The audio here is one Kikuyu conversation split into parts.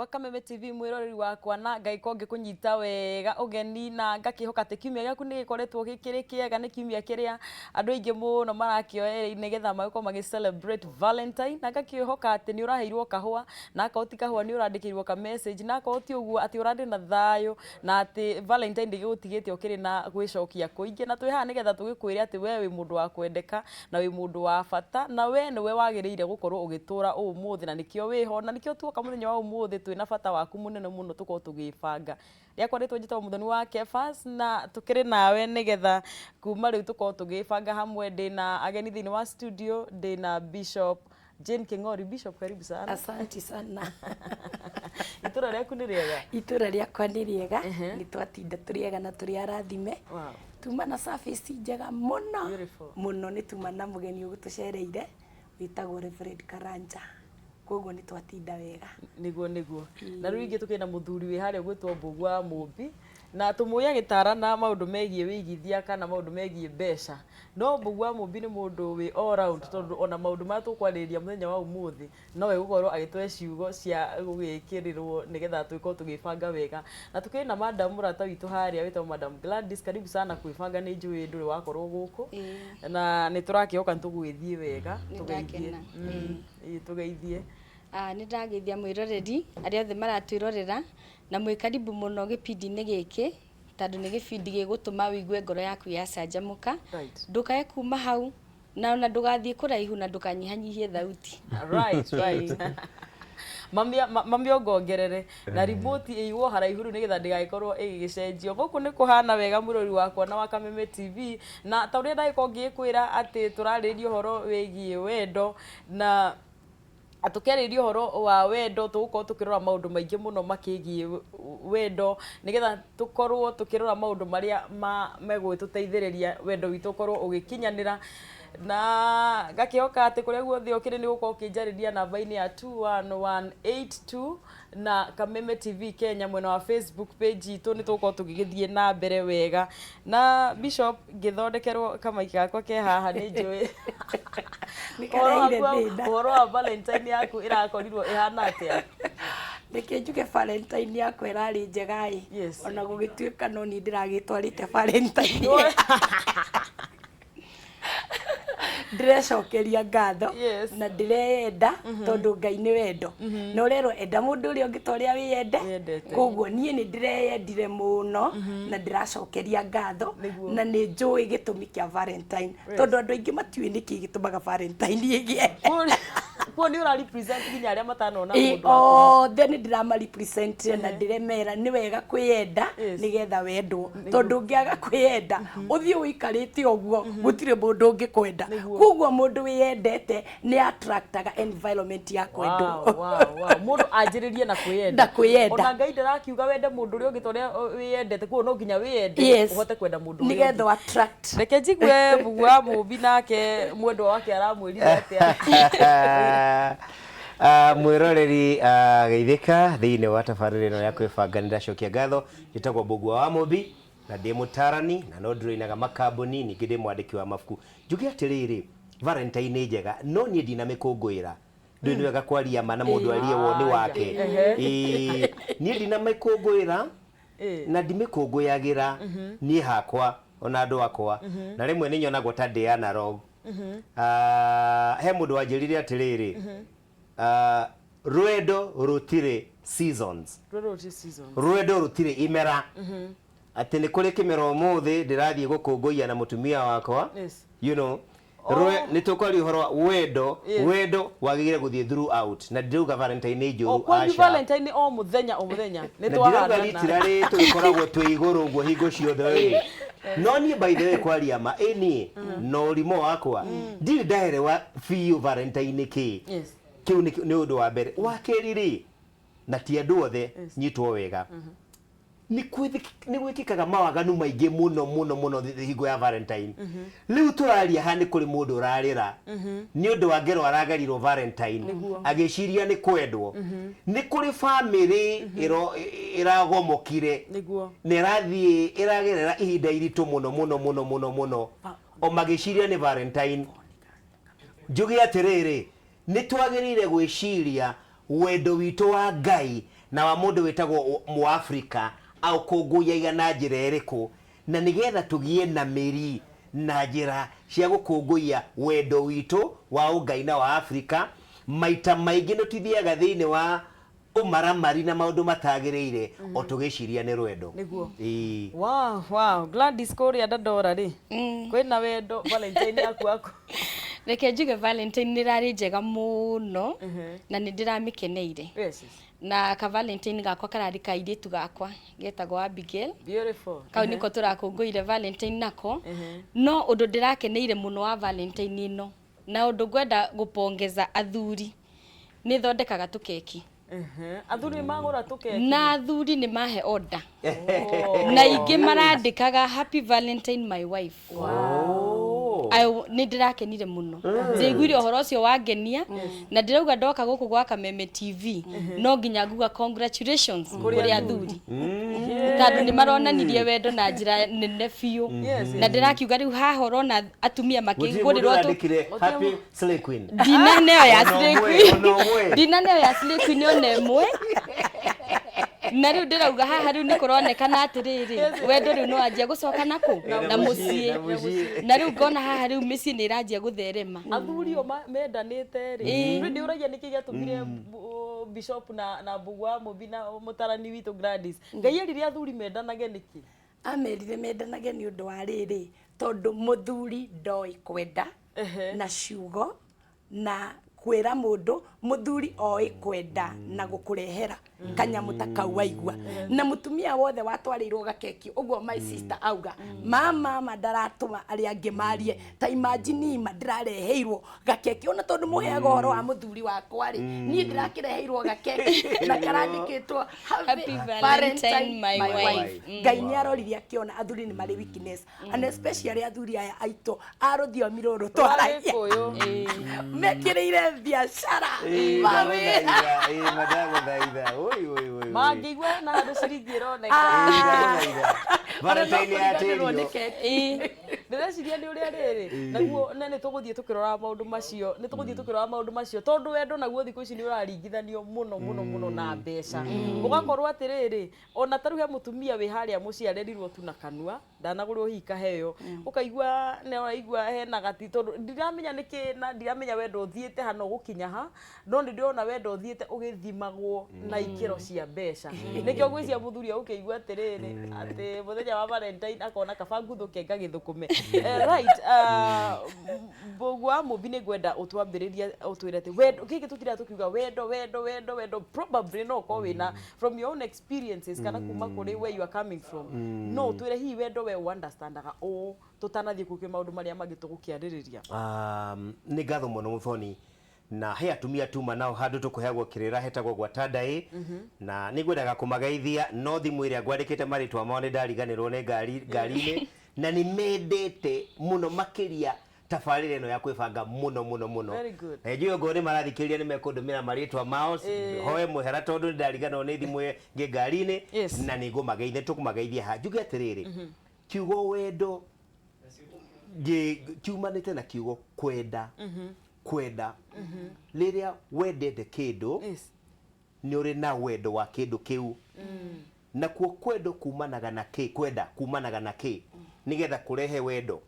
Gwa Kameme TV mwĩroreri wakwa na ngagĩkorwo ngĩkũnyita wega ũgeni na ngakĩhoka atĩ kiumia gĩaku nĩ gĩkoretwo gĩkĩrĩ kĩega. Nĩ kiumia kĩrĩa andũ aingĩ mũno marakĩoya nĩgetha magĩkorwo magĩ celebrate Valentine, na ngakĩhoka atĩ nĩ ũraheirwo kahũa, na akorwo ti kahũa nĩ ũrandĩkĩirwo ka message, na akorwo ti ũguo atĩ ũrarĩ na thayũ na atĩ Valentine ndĩgĩgũtigĩte ũkĩrĩ na gwĩcokia kũingĩ. Na twĩ haha nĩgetha tũgĩkwĩre atĩ we wĩ mũndũ wa kwendeka na wĩ mũndũ wa bata, na we nĩwe wagĩrĩire gũkorwo ũgĩtũra ũmũthĩ, na nĩkĩo wĩho, na nĩkĩo tuoka mũthenya wa ũmũthĩ twĩna bata waku mũnene mũno tũkorwo tũgĩbanga. Rĩakwa rĩtwa njĩtagwo Mũthoni wa Kefas, na tũkĩrĩ nawe nĩgetha kuma rĩu tũkorwo tũgĩbanga hamwe. Ndĩna ageni thĩinĩ wa studio, ndĩna Bishop Jane King'ori. Bishop, karibu sana. Asanti sana. Itũra rĩaku nĩ rĩega? Itũra rĩakwa nĩ rĩega, nĩ twatinda tũrĩ ega na tũrĩ arathime. Tuma na service njega mũno. Beautiful. Mũno. Nĩ tuma na mũgeni ũgũtũcereire wĩtagwo Reverend Karanja, koguo nĩ twatinda wega. Nĩguo. Na rĩu ingĩ tũkĩrĩ na mũthuri wĩ harĩa ũgwĩtwo Mbũgua wa Mũmbi, na tũmũĩ agĩtarana maũndũ megiĩ wĩigithia kana maũndũ megiĩ mbeca, no Mbũgua wa Mũmbi nĩ mũndũ wĩ all round, tondũ ona maũndũ marĩa tũkwarĩrĩria mũthenya wa ũmũthĩ nowe gũkorwo agĩtũhe ciugo cia gũgĩkĩrĩrwo nĩgetha tũgĩkorwo tũgĩbanga wega. Na tũkĩrĩ na madam mũrata witũ harĩa wĩtagwo Madam Gladys, karibu sana kwĩbanga. Nĩ njũĩ ndũrĩ wakorwo gũkũ, na nĩ tũrakĩhoka nĩ tũgũgĩthiĩ wega. Nĩ tũgeithie. Ndakena. Ĩĩ, tũgeithie. Ah, nĩ ndageithia mwĩroreri arĩa othe maratwĩrorera, na mwĩ karibu mũno gĩbindi-inĩ gĩkĩ, tondũ nĩ gĩbindi gĩgũtũma wĩigue ngoro yaku yacanjamũka. Ndũkae kuma hau, na ona ndũgathiĩ kũraihu, na ndũkanyihanyihie thauti. Right. Mami ongongerere na remote ĩigwo haraihu rĩu nĩgetha ndĩgagĩkorwo ĩgĩgĩcenjio. Gũkũ nĩ kũhana wega, mũrori wakwa na wa Kameme TV, na ta ũrĩa ndagĩkorwo ngĩkwĩra atĩ tũrarĩrĩria ũhoro wĩgiĩ wendo, na tũkĩarĩrĩria ũhoro wa wendo tũgũkorwo tũkĩrora maũndũ maingĩ mũno makĩgiĩ wendo, nĩgetha tũkorwo tũkĩrora maũndũ marĩa megũgĩtũteithĩrĩria wendo witũ ũkorwo ũgĩkinyanĩra. Na ngakĩhoka atĩ kũrĩa guothe ũkĩrĩ nĩ gũkorwo ũkĩnjarĩria namba-inĩ ya 21182 na Kameme TV Kenya mwena wa Facebook page itũ, nĩ tũgũkorwo tũgĩgĩthiĩ na mbere wega. Na Bishop, ngĩthondekerwo kamaiki gakwa ke haha, nĩ njũĩ Nĩ ũhoro karaire waku thĩna. Ũhoro wa Valentine yaku ĩrakorirwo ĩhana atĩa? Reke njuge Valentine yakwa ĩrarĩ njega ĩ. Ona gũgĩtuĩka no niĩ ndĩragĩtwarĩte Valentine, ndĩrecokeria ngatho na ndĩreyenda, tondũ Ngai nĩ wendo, na ũrerwo enda mũndũ ũrĩa ũngĩ ta ũrĩa wĩyende. Wĩyendete. Koguo niĩ nĩ ndĩreyendire mũno na ndĩracokeria ngatho, na nĩ njũĩ gĩtũmi kĩa Valentine, tondũ andũ aingĩ matiũĩ nĩkĩ gĩtũmaga Valentine ĩgĩe. Kuo nĩ ũra represent nginya arĩa matanona mũndũ wa Othe nĩ ndĩrama represent, na ndĩremera nĩ wega kwĩyenda nĩgetha wendwo, tondũ ũngĩaga kwĩyenda ũthiĩ ũikarĩte ũguo, gũtirĩ mũndũ ũngĩkwenda. Koguo mũndũ wĩyendete nĩ attractaga environment ya kwendwo. Wow. Mũndũ anjĩrĩrie na kwĩyenda. Na kwĩyenda. Ona Ngai ndarakiuga wende mũndũ ũrĩa ũngĩ ta ũrĩa wĩyendete, koguo no nginya wĩyende ũhote kwenda mũndũ ũrĩa nĩgetha ũngĩ. Attract. Reke njigue Mũgua wa Mũmbi nake mwendwa wake aramwĩrire atĩa. Ah, mwĩroreri, ah, geithĩka thĩinĩ wa tabarĩra ĩno ya kwĩbanga. Nĩ ndacokia ngatho. Njĩtagwo Mbũgua wa Mũmbi na ndĩ mũtarani na no ndĩroinaga makambuni, ningĩ ndĩ mwandĩki wa mabuku. Njuge atĩrĩrĩ, Valentine nĩ njega, no niĩ ndinamĩkũngũĩra. Ndũĩ nĩ wega kwaria ma na mũndũ arie woni wake. Ĩĩ, niĩ ndinamĩkũngũĩra na ndimĩkũngũyagĩra niĩ hakwa ona andũ akwa, na rĩmwe nĩ nyonagwo ta ndĩ analog. Ah, he mũndũ wanjĩrire atĩrĩrĩ, ah, rwendo rũtirĩ seasons. Rũrũ ti seasons. Rwendo rũtirĩ imera, atĩ nĩ kũrĩ kĩmera ũmũthĩ ndĩrathiĩ gũkũngũiya na mũtumia wakwa. Nĩ tũkwaria ũhoro wa wendo. Wendo wagĩrĩire gũthiĩ throughout, na ndirauga Valentine nĩ O njũru. kwanyu Aca. Valentine nĩ o mũthenya o mũthenya nĩ Na ndirauga twahanana. Literally tũgĩkoragwo twĩ igũrũ ũguo hingo ciothe ĩ. No niĩ, by the way, kwaria ma ĩ, niĩ na ũrimũ wakwa ndirĩ ndaerewa biũ Valentine nĩ kĩ. Kĩu nĩ ũndũ wa mbere. Wa kerĩ rĩ, na ti andũ othe, nyitwo wega, nĩ gwĩkĩkaga mawaganu maingĩ mũno mũno mũno hingo ya Valentine. Rĩu tũraria haha nĩ kũrĩ mũndũ ũrarĩra nĩ ũndũ wa ngero aragerirwo Valentine agĩciria nĩ kwendwo. Nĩ kũrĩ bamĩrĩ ĩragomokire na ĩrathiĩ ĩragerera ihinda iritũ mũno mũno mũno mũno mũno o magĩciria nĩ Valentine. Njuge atĩrĩrĩ, nĩ twagĩrĩire gwĩciria wendo witũ wa Ngai. Na wa mũndũ wĩtagwo Mũafrika aũkũngũyagia na njĩra ĩrĩkũ, na nĩgetha tũgĩe na mĩri na njĩra cia gũkũngũiya wendo witũ wa ũngai na wa Afrika. Maita maingĩ nĩ tũthiaga thĩinĩ wa ũmaramari na maũndũ matagĩrĩire o tũgĩciria nĩ rwendo. Nĩguo. Ĩĩ. Wow. Gladys, kũrĩa Dandora rĩ, kwĩna wendo Valentine yaku aku? Reke njuge Valentine nĩ ĩrarĩ njega mũno na nĩ ndĩramĩkeneire. Na ka Valentine gakwa kararĩ ka airĩtu gakwa getagwo Abigail. Beautiful. Kau nĩko tũrakũngũire Valentine nako. No ũndũ ndĩrakeneire mũno wa Valentine ĩno na ũndũ ngwenda gũpongeza athuri, nĩ thondekaga tũkeki. Athuri nĩ magũra tũkeki? Na athuri nĩ mahe order na ingĩ marandĩkaga, "Happy Valentine, my wife." Nĩ ndĩrakenire mũno, ndĩiguire ũhoro ũcio wangenia na ndĩrauga ndoka gũkũ gwa Kameme TV no nginya nguga congratulations kũrĩ athuri, tondũ nĩ maronanirie wendo na njĩra nene biũ. Na ndĩrakiuga rĩu haha ũrona atumia Gũtirĩ mũndũ makĩgũrĩrwo tũ ũrandĩkire "Happy Slay Queen"? Ndinaneo ya Ona Slay ũmwe, Queen. ona ũmwe. Ndinaneo ya Slay Queen ona ĩmwe. Na rĩu ndĩrauga haha rĩu nĩ kũronekana atĩrĩrĩ, wendo rĩu nĩ wanjia gũcoka nakũ na mũciĩ. Na mũciĩ. Na rĩu ngona haha rĩu mĩciĩ nĩ ĩranjia gũtherema. Athuri o mendanĩte rĩ, rĩu ndĩũragia nĩkĩ gĩatũmire Bishop na Mbugua Mũmbi na mũtarani witũ Gladys, Ngai erire athuri mendanage nĩkĩ? Amerire mendanage nĩ ũndũ wa rĩrĩ, tondũ mũthuri ndoĩ kwenda na ciugo na kwĩra mũndũ. Mũthuri oĩ kwenda na gũkũrehera kanyamũ ta kau waigua. Na mũtumia wothe watwarĩirwo gakeki ũguo, my sister auga mama ndaratũma arĩa angĩ marie. Ta imagine ma ndĩrareheirwo gakeki, ona tondũ mũheaga ũhoro wa mũthuri wakwa rĩ, niĩ ndĩrakĩreheirwo gakeki na karandĩkĩtwo "Happy Valentine, my wife." Ngai nĩ arorire akĩona athuri nĩ marĩ weakness, and especially athuri aya aitũ a rũthiomi rũrũ twaragia Gĩkũyũ. mekĩrĩire biacara mawĩra. Ndagũthaitha, ĩĩ, mandagũthaitha. Oi, oi, oi, oi. Mangĩigua hena handũ ciringi ĩroneka. Ĩĩ, ndagũthaitha. Valentine Ona no kũriganĩrwo nĩ yatĩrio. keki. Ndĩreciria nĩ ũrĩa rĩrĩ naguo, na nĩ tũgũthiĩ tũkĩroraga maũndũ macio, nĩ tũgũthiĩ tũkĩroraga maũndũ macio, tondũ wendo naguo thikũ ici nĩ ũraringithanio mũno mũno mũno na mbeca. Ũgakorwo atĩrĩrĩ, ona ta rĩu he mũtumia wĩ harĩa mũciĩ arerirwo tu na kanua, ndanagũrwo hihi kaheo, ũkaigua nĩ ũraigua hena gati, tondũ ndiramenya nĩkĩ na ndiramenya wendo ũthiĩte ha na ũgũkinya ha, no nĩ ndĩrona wendo ũthiĩte ũgĩthimagwo na ikĩro cia mbeca. Nĩkĩo ngwĩciria mũthuri agũkĩigua atĩrĩrĩ, atĩ mũthenya wa Valentine akona kaba nguthũke ngagĩthũkũme. Right, Mbũgua wa Mũmbi, nĩ ngwenda ũtwambĩrĩrie, ũtwĩre atĩ wendo gĩkĩ tũkira tũkiuga wendo, wendo, wendo, wendo, probably no ũkorwo wĩna from your own experiences kana kuma kũrĩ where you are coming from, no ũtwĩre hihi wendo we ũunderstandaga ũũ, tũtanathiĩ kũkĩ maũndũ marĩa mangĩ tũgũkĩarĩrĩria. Nĩ ngatho mũno mũthoni, na he atumia tuma nao handũ tũkũheagwo kĩrĩra hetagwo gwa Tandai, na nĩ ngwendaga kũmageithia, no thimũ ĩrĩa ngwandĩkĩte marĩtwa mao nĩ ndariganĩrwo nĩ ngari ngari-inĩ, na nĩ mendete mũno makĩria tabarĩra ĩno ya kwĩbanga mũno mũno mũno. Very good. Na njũĩ ongorwo nĩ marathikĩrĩria nĩ mekũndũmĩra marĩtwa mao. Hoe mũhera tondũ nĩ ndariganĩrwo nĩ thimũ ngĩ ngari-inĩ. Na nĩ ngũmageithia, tũkũmageithia ha njuge atĩrĩrĩ, kiugo wendo kiumanĩte na kiugo kwenda. Kwenda, rĩrĩa wendete kĩndũ, nĩ ũrĩ na wendo wa kĩndũ kĩu. Nakuo kwendo kumanaga na kĩ? Kwenda kumanaga na kĩ nĩgetha kũrehe wendo?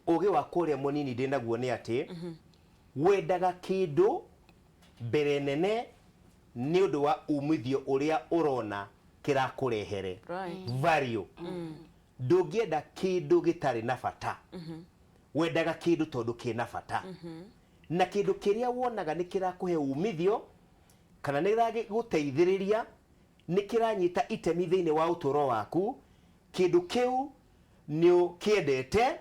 Ũgĩ wakwa ũrĩa mũnini ndĩ naguo nĩ atĩ wendaga kĩndũ mbere nene nĩ ũndũ wa umithio ũrĩa ũrona kĩrakũrehere, value. Ndũngĩenda kĩndũ gĩtarĩ na bata. Wendaga kĩndũ tondũ kĩna bata, na kĩndũ kĩrĩa wonaga nĩ kĩrakũhe umithio kana nĩ kĩragũteithĩrĩria, nĩ kĩranyita itemi thĩinĩ wa ũtũũro waku. Kĩndũ kĩu nĩ ũkĩendete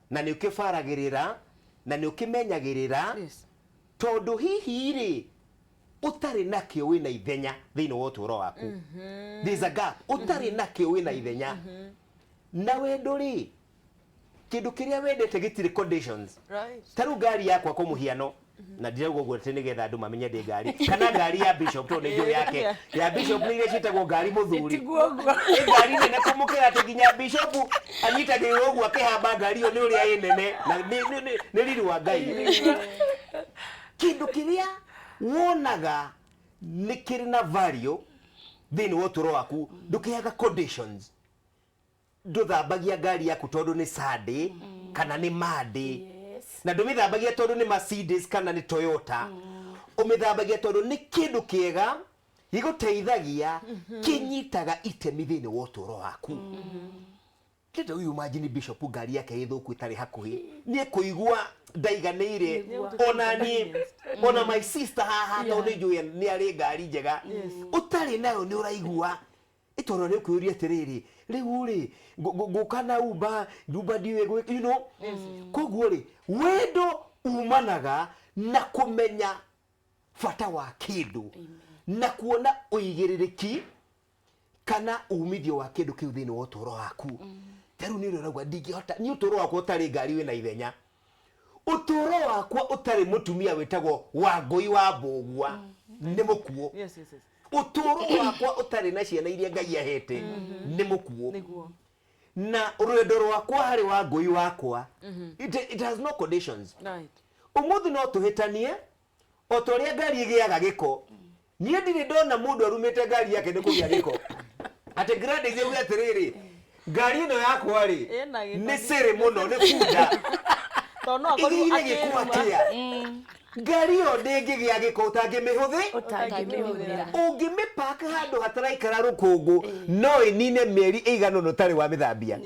na nĩ ũkĩbaragĩrĩra na nĩ ũkĩmenyagĩrĩra, tondũ hihi rĩ, ũtarĩ nakĩo wĩna ithenya thĩinĩ wa ũtũũro waku. There's a gap. Ũtarĩ nakĩo wĩna ithenya. Na wendo rĩ, kĩndũ kĩrĩa wendete gĩtirĩ conditions. Ta rĩu ngari yakwa kwa mũhiano, na ndirauga ũguo atĩ nĩgetha andũ mamenye ndĩ ngari kana ngari ya Bishop, tondũ nĩ njũĩ yake ya Bishop nĩ iria ciĩtagwo ngari mũthuri. Tiguo ũguo. Nĩ ngari nene kũmũkĩra atĩ nginya Bishop anyitagĩrĩrwo ũguo akĩhamba ngari ĩyo nĩ ũrĩa ĩ nene, na nĩ riri wa Ngai. Kĩndũ kĩrĩa wonaga Nĩ kĩrĩ na value thĩinĩ wa ũtũũro waku. Ndũkĩheaga conditions. Ndũthambagia ngari yaku tondũ nĩ Sunday kana nĩ Monday, na ndũmĩthambagia tondũ nĩ Mercedes kana nĩ Toyota. Ũmĩthambagia tondũ nĩ kĩndũ kĩega gĩgũteithagia, kĩnyitaga itemi thĩinĩ wa ũtũũro waku. Ndĩrenda ũyũ, imagine Bishop ngari yake ĩthũku ĩtarĩ hakuhĩ, nĩ ekũigua ndaiganĩire. Ona niĩ, ona my sister haha, tondũ nĩ njũĩ nĩ arĩ ngari njega, ũtarĩ nayo nĩ ũraigua ĩtondũ nĩ ũkwĩyũria atĩrĩrĩ, rĩu rĩ ngũka na Uber, Uber ndiũĩ gwĩ. Koguo rĩ, wendo umanaga na kũmenya bata wa kĩndũ na kuona ũigĩrĩrĩki kana umithio wa kĩndũ kĩu thĩinĩ wa ũtũũro waku. Ta rĩu nĩ ũrĩa ũrauga, ndingĩhota niĩ ũtũũro wakwa ũtarĩ ngari wĩna ithenya, ũtũũro wakwa ũtarĩ mũtumia wĩtagwo Wangũi wa Mbũgua nĩ mũkuũ. Ũtũũro wakwa ũtarĩ na ciana iria Ngai ahete nĩ mũkuũ. Na rwendo rwakwa harĩ Wangũi wakwa, it has no conditions. Ũmũthĩ no tũhĩtanie o ta ũrĩa ngari ĩgĩaga gĩko. Niĩ ndirĩ ndona mũndũ arumĩte ngari yake nĩ kũgĩa gĩko, atĩ Gladys auge atĩrĩrĩ, "Ngari ĩno yakwa rĩ, Ĩna gĩko." nĩ cĩrĩ mũno, nĩ bunda." Tondũ no akorwo Ĩgĩire gĩko akĩruma. atĩa? Ngari ĩyo ndĩngĩgĩa gĩko ũtangĩmĩhũthĩ. Ũtangĩmĩhũthĩra. Ũngĩmĩpaka handũ hataraikara rũkũngũ, no ĩnine mĩeri ĩigana ũna ũtarĩ wa mĩthambia.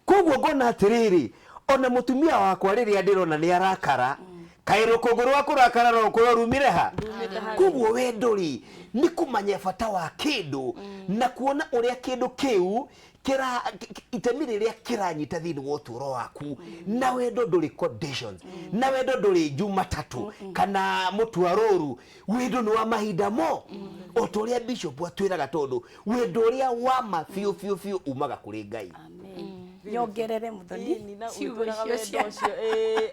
Koguo ngona atĩrĩrĩ, ona mũtumia wakwa rĩrĩa ndĩrona nĩ arakara, kaĩ rũkũngũ rwa kũrakara no rũkorwo rumire ha? Rumĩte harĩ. Koguo wendo rĩ, nĩ kũmenya bata wa kĩndũ na kuona ũrĩa kĩndũ kĩu kĩra itemi rĩrĩa kĩranyita thĩinĩ wa ũtũũro waku. Na wendo ndũrĩ conditions, na wendo ndũrĩ Jumatatũ kana mũtwarũru. Wendo nĩ wa mahinda mo, o ta ũrĩa Bishop atwĩraga, tondũ wendo ũrĩa wa ma biũ biũ biũ umaga kũrĩ Ngai. Nyongerere, Mũthoni, Ĩni, na ciugo ũtwĩraga icio wendo cia ũcio, ĩĩ.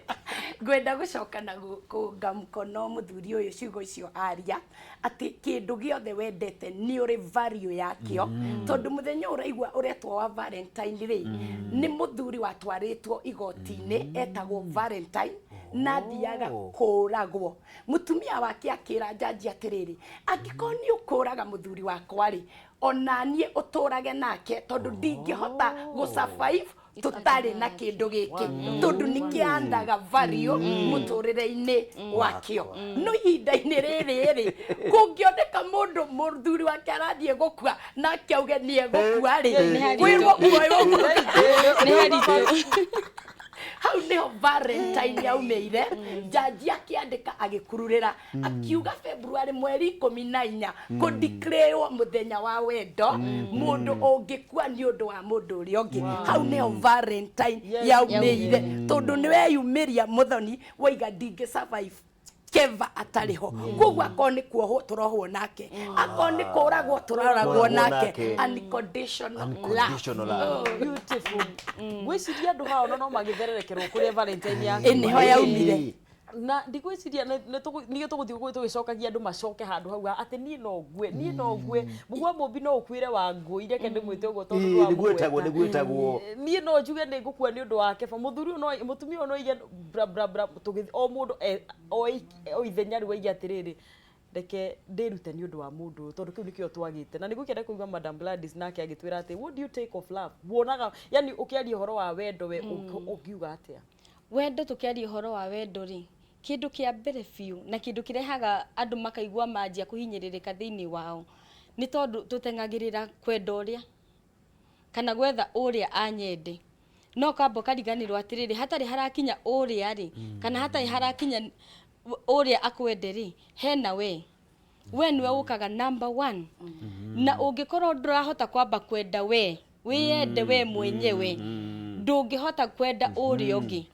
Ngwenda gũcoka na kũnga mũkono mũthuri ũyũ ciugo icio aria, atĩ kĩndũ gĩothe wendete nĩ ũrĩ value yakĩo, tondũ mũthenya ũyũ ũraigua ũretwo wa Valentine rĩ, nĩ mũthuri watwarĩtwo igoti-inĩ etagwo Valentine na athiaga kũragwo. Mũtumia wake akĩra njanji atĩrĩrĩ, "Angĩkorwo nĩ ũkũraga mũthuri wakwa rĩ, ona niĩ ũtũrage nake, tondũ ndingĩhota gũ survive tũtarĩ na kĩndũ gĩkĩ," tondũ nĩ kĩandaga value mũtũrĩre-inĩ wakĩo. No ihinda-inĩ rĩrĩ rĩ, kũngĩoneka mũndũ mũthuri wake arathiĩ gũkua nake auge nĩ egũkua rĩ, Nĩ haritũ. kwĩrwo kuoywo. Nĩ haritũ. Hau nĩho Valentine yaumĩire. Njanji akĩandĩka, agĩkururĩra, akiuga February mweri 14 kũdeclarewo mũthenya wa wendo, mũndũ ũngĩkua nĩ ũndũ wa mũndũ ũrĩa ũngĩ. Hau nĩho Valentine yaumĩire, tondũ nĩ weyumĩria, Mũthoni, waiga, "Ndingĩ survive Keva atarĩ ho." Koguo akorwo nĩ kuohwo tũrohwo nake, akorwo nĩ kũragwo tũroragwo Kũragwo nake. Nake. Unconditional love. Unconditional love. Beautiful. Ngwĩciria andũ hao no magĩthererekerwo kũrĩa Valentine ya Ĩ, nĩho yaumire. Na ndigwĩciria nĩgĩo tũgũthiĩ tũgĩcokagia andũ macoke handũ hau atĩ niĩ no ngue, niĩ no ngue. Mũgua mũmbi no ũkuĩre Wangũi, reke ndĩmwĩte ũguo tondũ Ĩĩ, nĩguo ĩtagwo. ndwamũgweta. Nĩguo ĩtagwo. Niĩ no njuge nĩ ngũkua nĩ ũndũ wake ba mũthuri ũyũ, no mũtumia ũyũ no aige bra bra bra. Tũgĩthiĩ o mũndũ o ithenya rĩu aige atĩrĩrĩ, reke ndĩrute nĩ ũndũ wa mũndũ ũyũ, tondũ kĩu nĩkĩo twagĩte. Na nĩguo kĩenda kũigua Madam Gladys nake agĩtwĩra atĩ, what do you take of love? Wonaga yani ũkĩaria ũhoro wa wendo, we ũngiuga atĩa? Wendo, tũkĩaria ũhoro wa wendo rĩ, kĩndũ kĩa mbere biũ na kĩndũ kĩrehaga andũ makaigua manjia kũhinyĩrĩrĩka thĩinĩ wao nĩ tondũ tũteng'agĩrĩra kwenda ũrĩa kana gwetha ũrĩa anyende, no kamba ũkariganĩrwo atĩrĩrĩ, hatarĩ harakinya ũrĩa rĩ, kana hatarĩ harakinya ũrĩa akwende rĩ, hena we. We nĩwe ũkaga number one, na ũngĩkorwo ndũrahota kwamba kwenda we, wĩyende we mwenyewe, ndũngĩhota kwenda ũrĩa ũngĩ.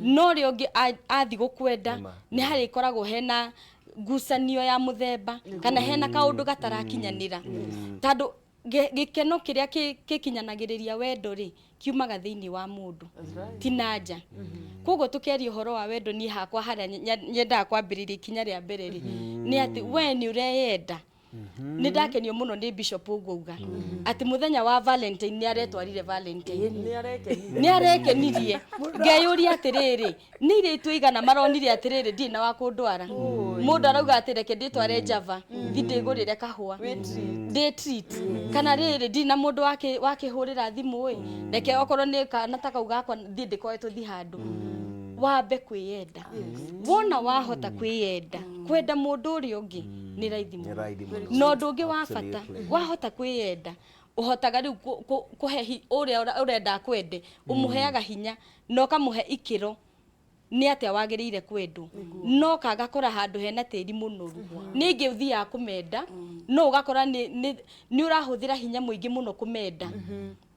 No ũrĩa ũngĩ athi gũkwenda, nĩ harĩkoragwo hena ngucanio ya mũthemba kana hena kaũndũ gatarakinyanĩra, tondũ gĩkeno kĩrĩa gĩkinyanagĩrĩria wendo rĩ, kiumaga thĩinĩ wa mũndũ, ti na nja. Koguo tũkĩaria ũhoro wa wendo, niĩ hakwa harĩa nyendaga kwambĩrĩria ikinya rĩa mbere rĩ, nĩ atĩ we nĩ ũreyenda. Nĩ ndakenio mũno nĩ bishop ũguo uga atĩ mũthenya wa Valentine nĩ aretwarire Valentine. Nĩ arekenirie. Nĩ arekenirie. Ngeyũria atĩrĩrĩ, nĩ irĩtu igana maronire atĩrĩrĩ, ndirĩ na wa kũndwara. Mũndũ arauga atĩ reke ndĩtware Java, thi ndĩgũrĩre kahũa, ndĩ treat, kana rĩrĩ, ndirĩ na mũndũ wakĩhũrĩra thimũ ĩ, reke okorwo nĩ kana ta kau gakwa thiĩ ndĩkoe tũthi handũ. Wambe kwĩyenda. Wona wahota kwĩyenda, kwenda mũndũ ũrĩa ũngĩ nĩ raithi Nĩ mũno. raithi mũno. Na ũndũ ũngĩ wa bata, wahota kwĩyenda, ũhotaga rĩu kũhe ũrĩa ũrenda akwende, ũmũheaga hinya na ũkamũhe ikĩro nĩ atĩa wagĩrĩire kwendwo. No kagakora handũ hena tĩri mũnoru, nĩ ingĩ ũthiaga kũmenda, no ũgakora nĩ ũrahũthĩra hinya mũingĩ mũno kũmenda,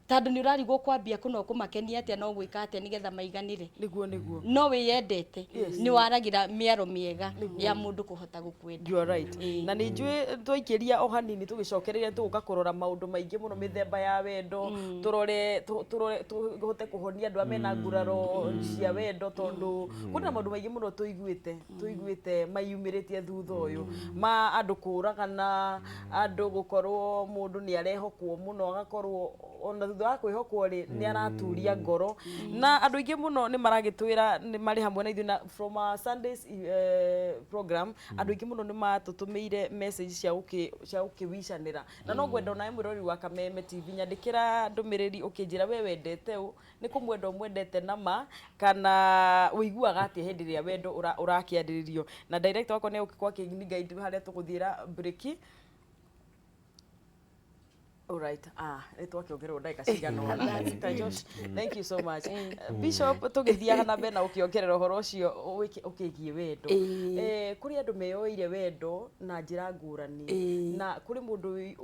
tondũ nĩ ũrarigwo kwambia kũna ũkũmakenia atĩa na ũgwĩka atĩa nĩgetha maiganĩre. Nĩguo, nĩguo. No wĩyendete, nĩ waragĩra mĩaro mĩega ya mũndũ kũhota gũkwenda. You are right. Na nĩ njũĩ twaikĩria o hanini tũgĩcokereria tũgũka kũrora maũndũ maingĩ mũno, mĩthemba ya wendo, tũrore tũrore tũhote kũhonia andũ arĩa mena nguraro cia wendo, tondũ kwĩna maũndũ maingĩ mũno tũiguĩte mayumĩrĩtie thutha ũyũ ma andũ kũragana, andũ gũkorwo mũndũ nĩ arehokwo mũno, agakorwo ona thutha wa kwĩhokwo rĩ, nĩ araturia ngoro. Na andũ aingĩ mũno nĩ maragĩtwĩra nĩ marĩ hamwe na ithuĩ, na from our Sundays program andũ aingĩ mũno nĩ matũtũmĩire message cia gũkĩwicanĩra. Na no ngwenda onawe mwĩroreri wa Kameme TV, nyandĩkĩra ndũmĩrĩri ũkĩnjĩra we wendete ũ, nĩ kũmwenda ũmwendete nama, kana ũiguaga atĩa hĩndĩ ĩrĩa wendo ũrakĩarĩrĩrio. Na director wakwa nĩ egũkorwo akĩni guide harĩa tũgũthiĩra break. Alright, nĩ twakĩongererwo ndagĩka cigana ũna. Sister Josh, thank you so much. Bishop, tũgĩthiaga na mbere na ũkĩongerera ũhoro ũcio ũkĩgiĩ wendo. Kũrĩ andũ meyoeire wendo na njĩra ngũrani, na kũrĩ mũndũ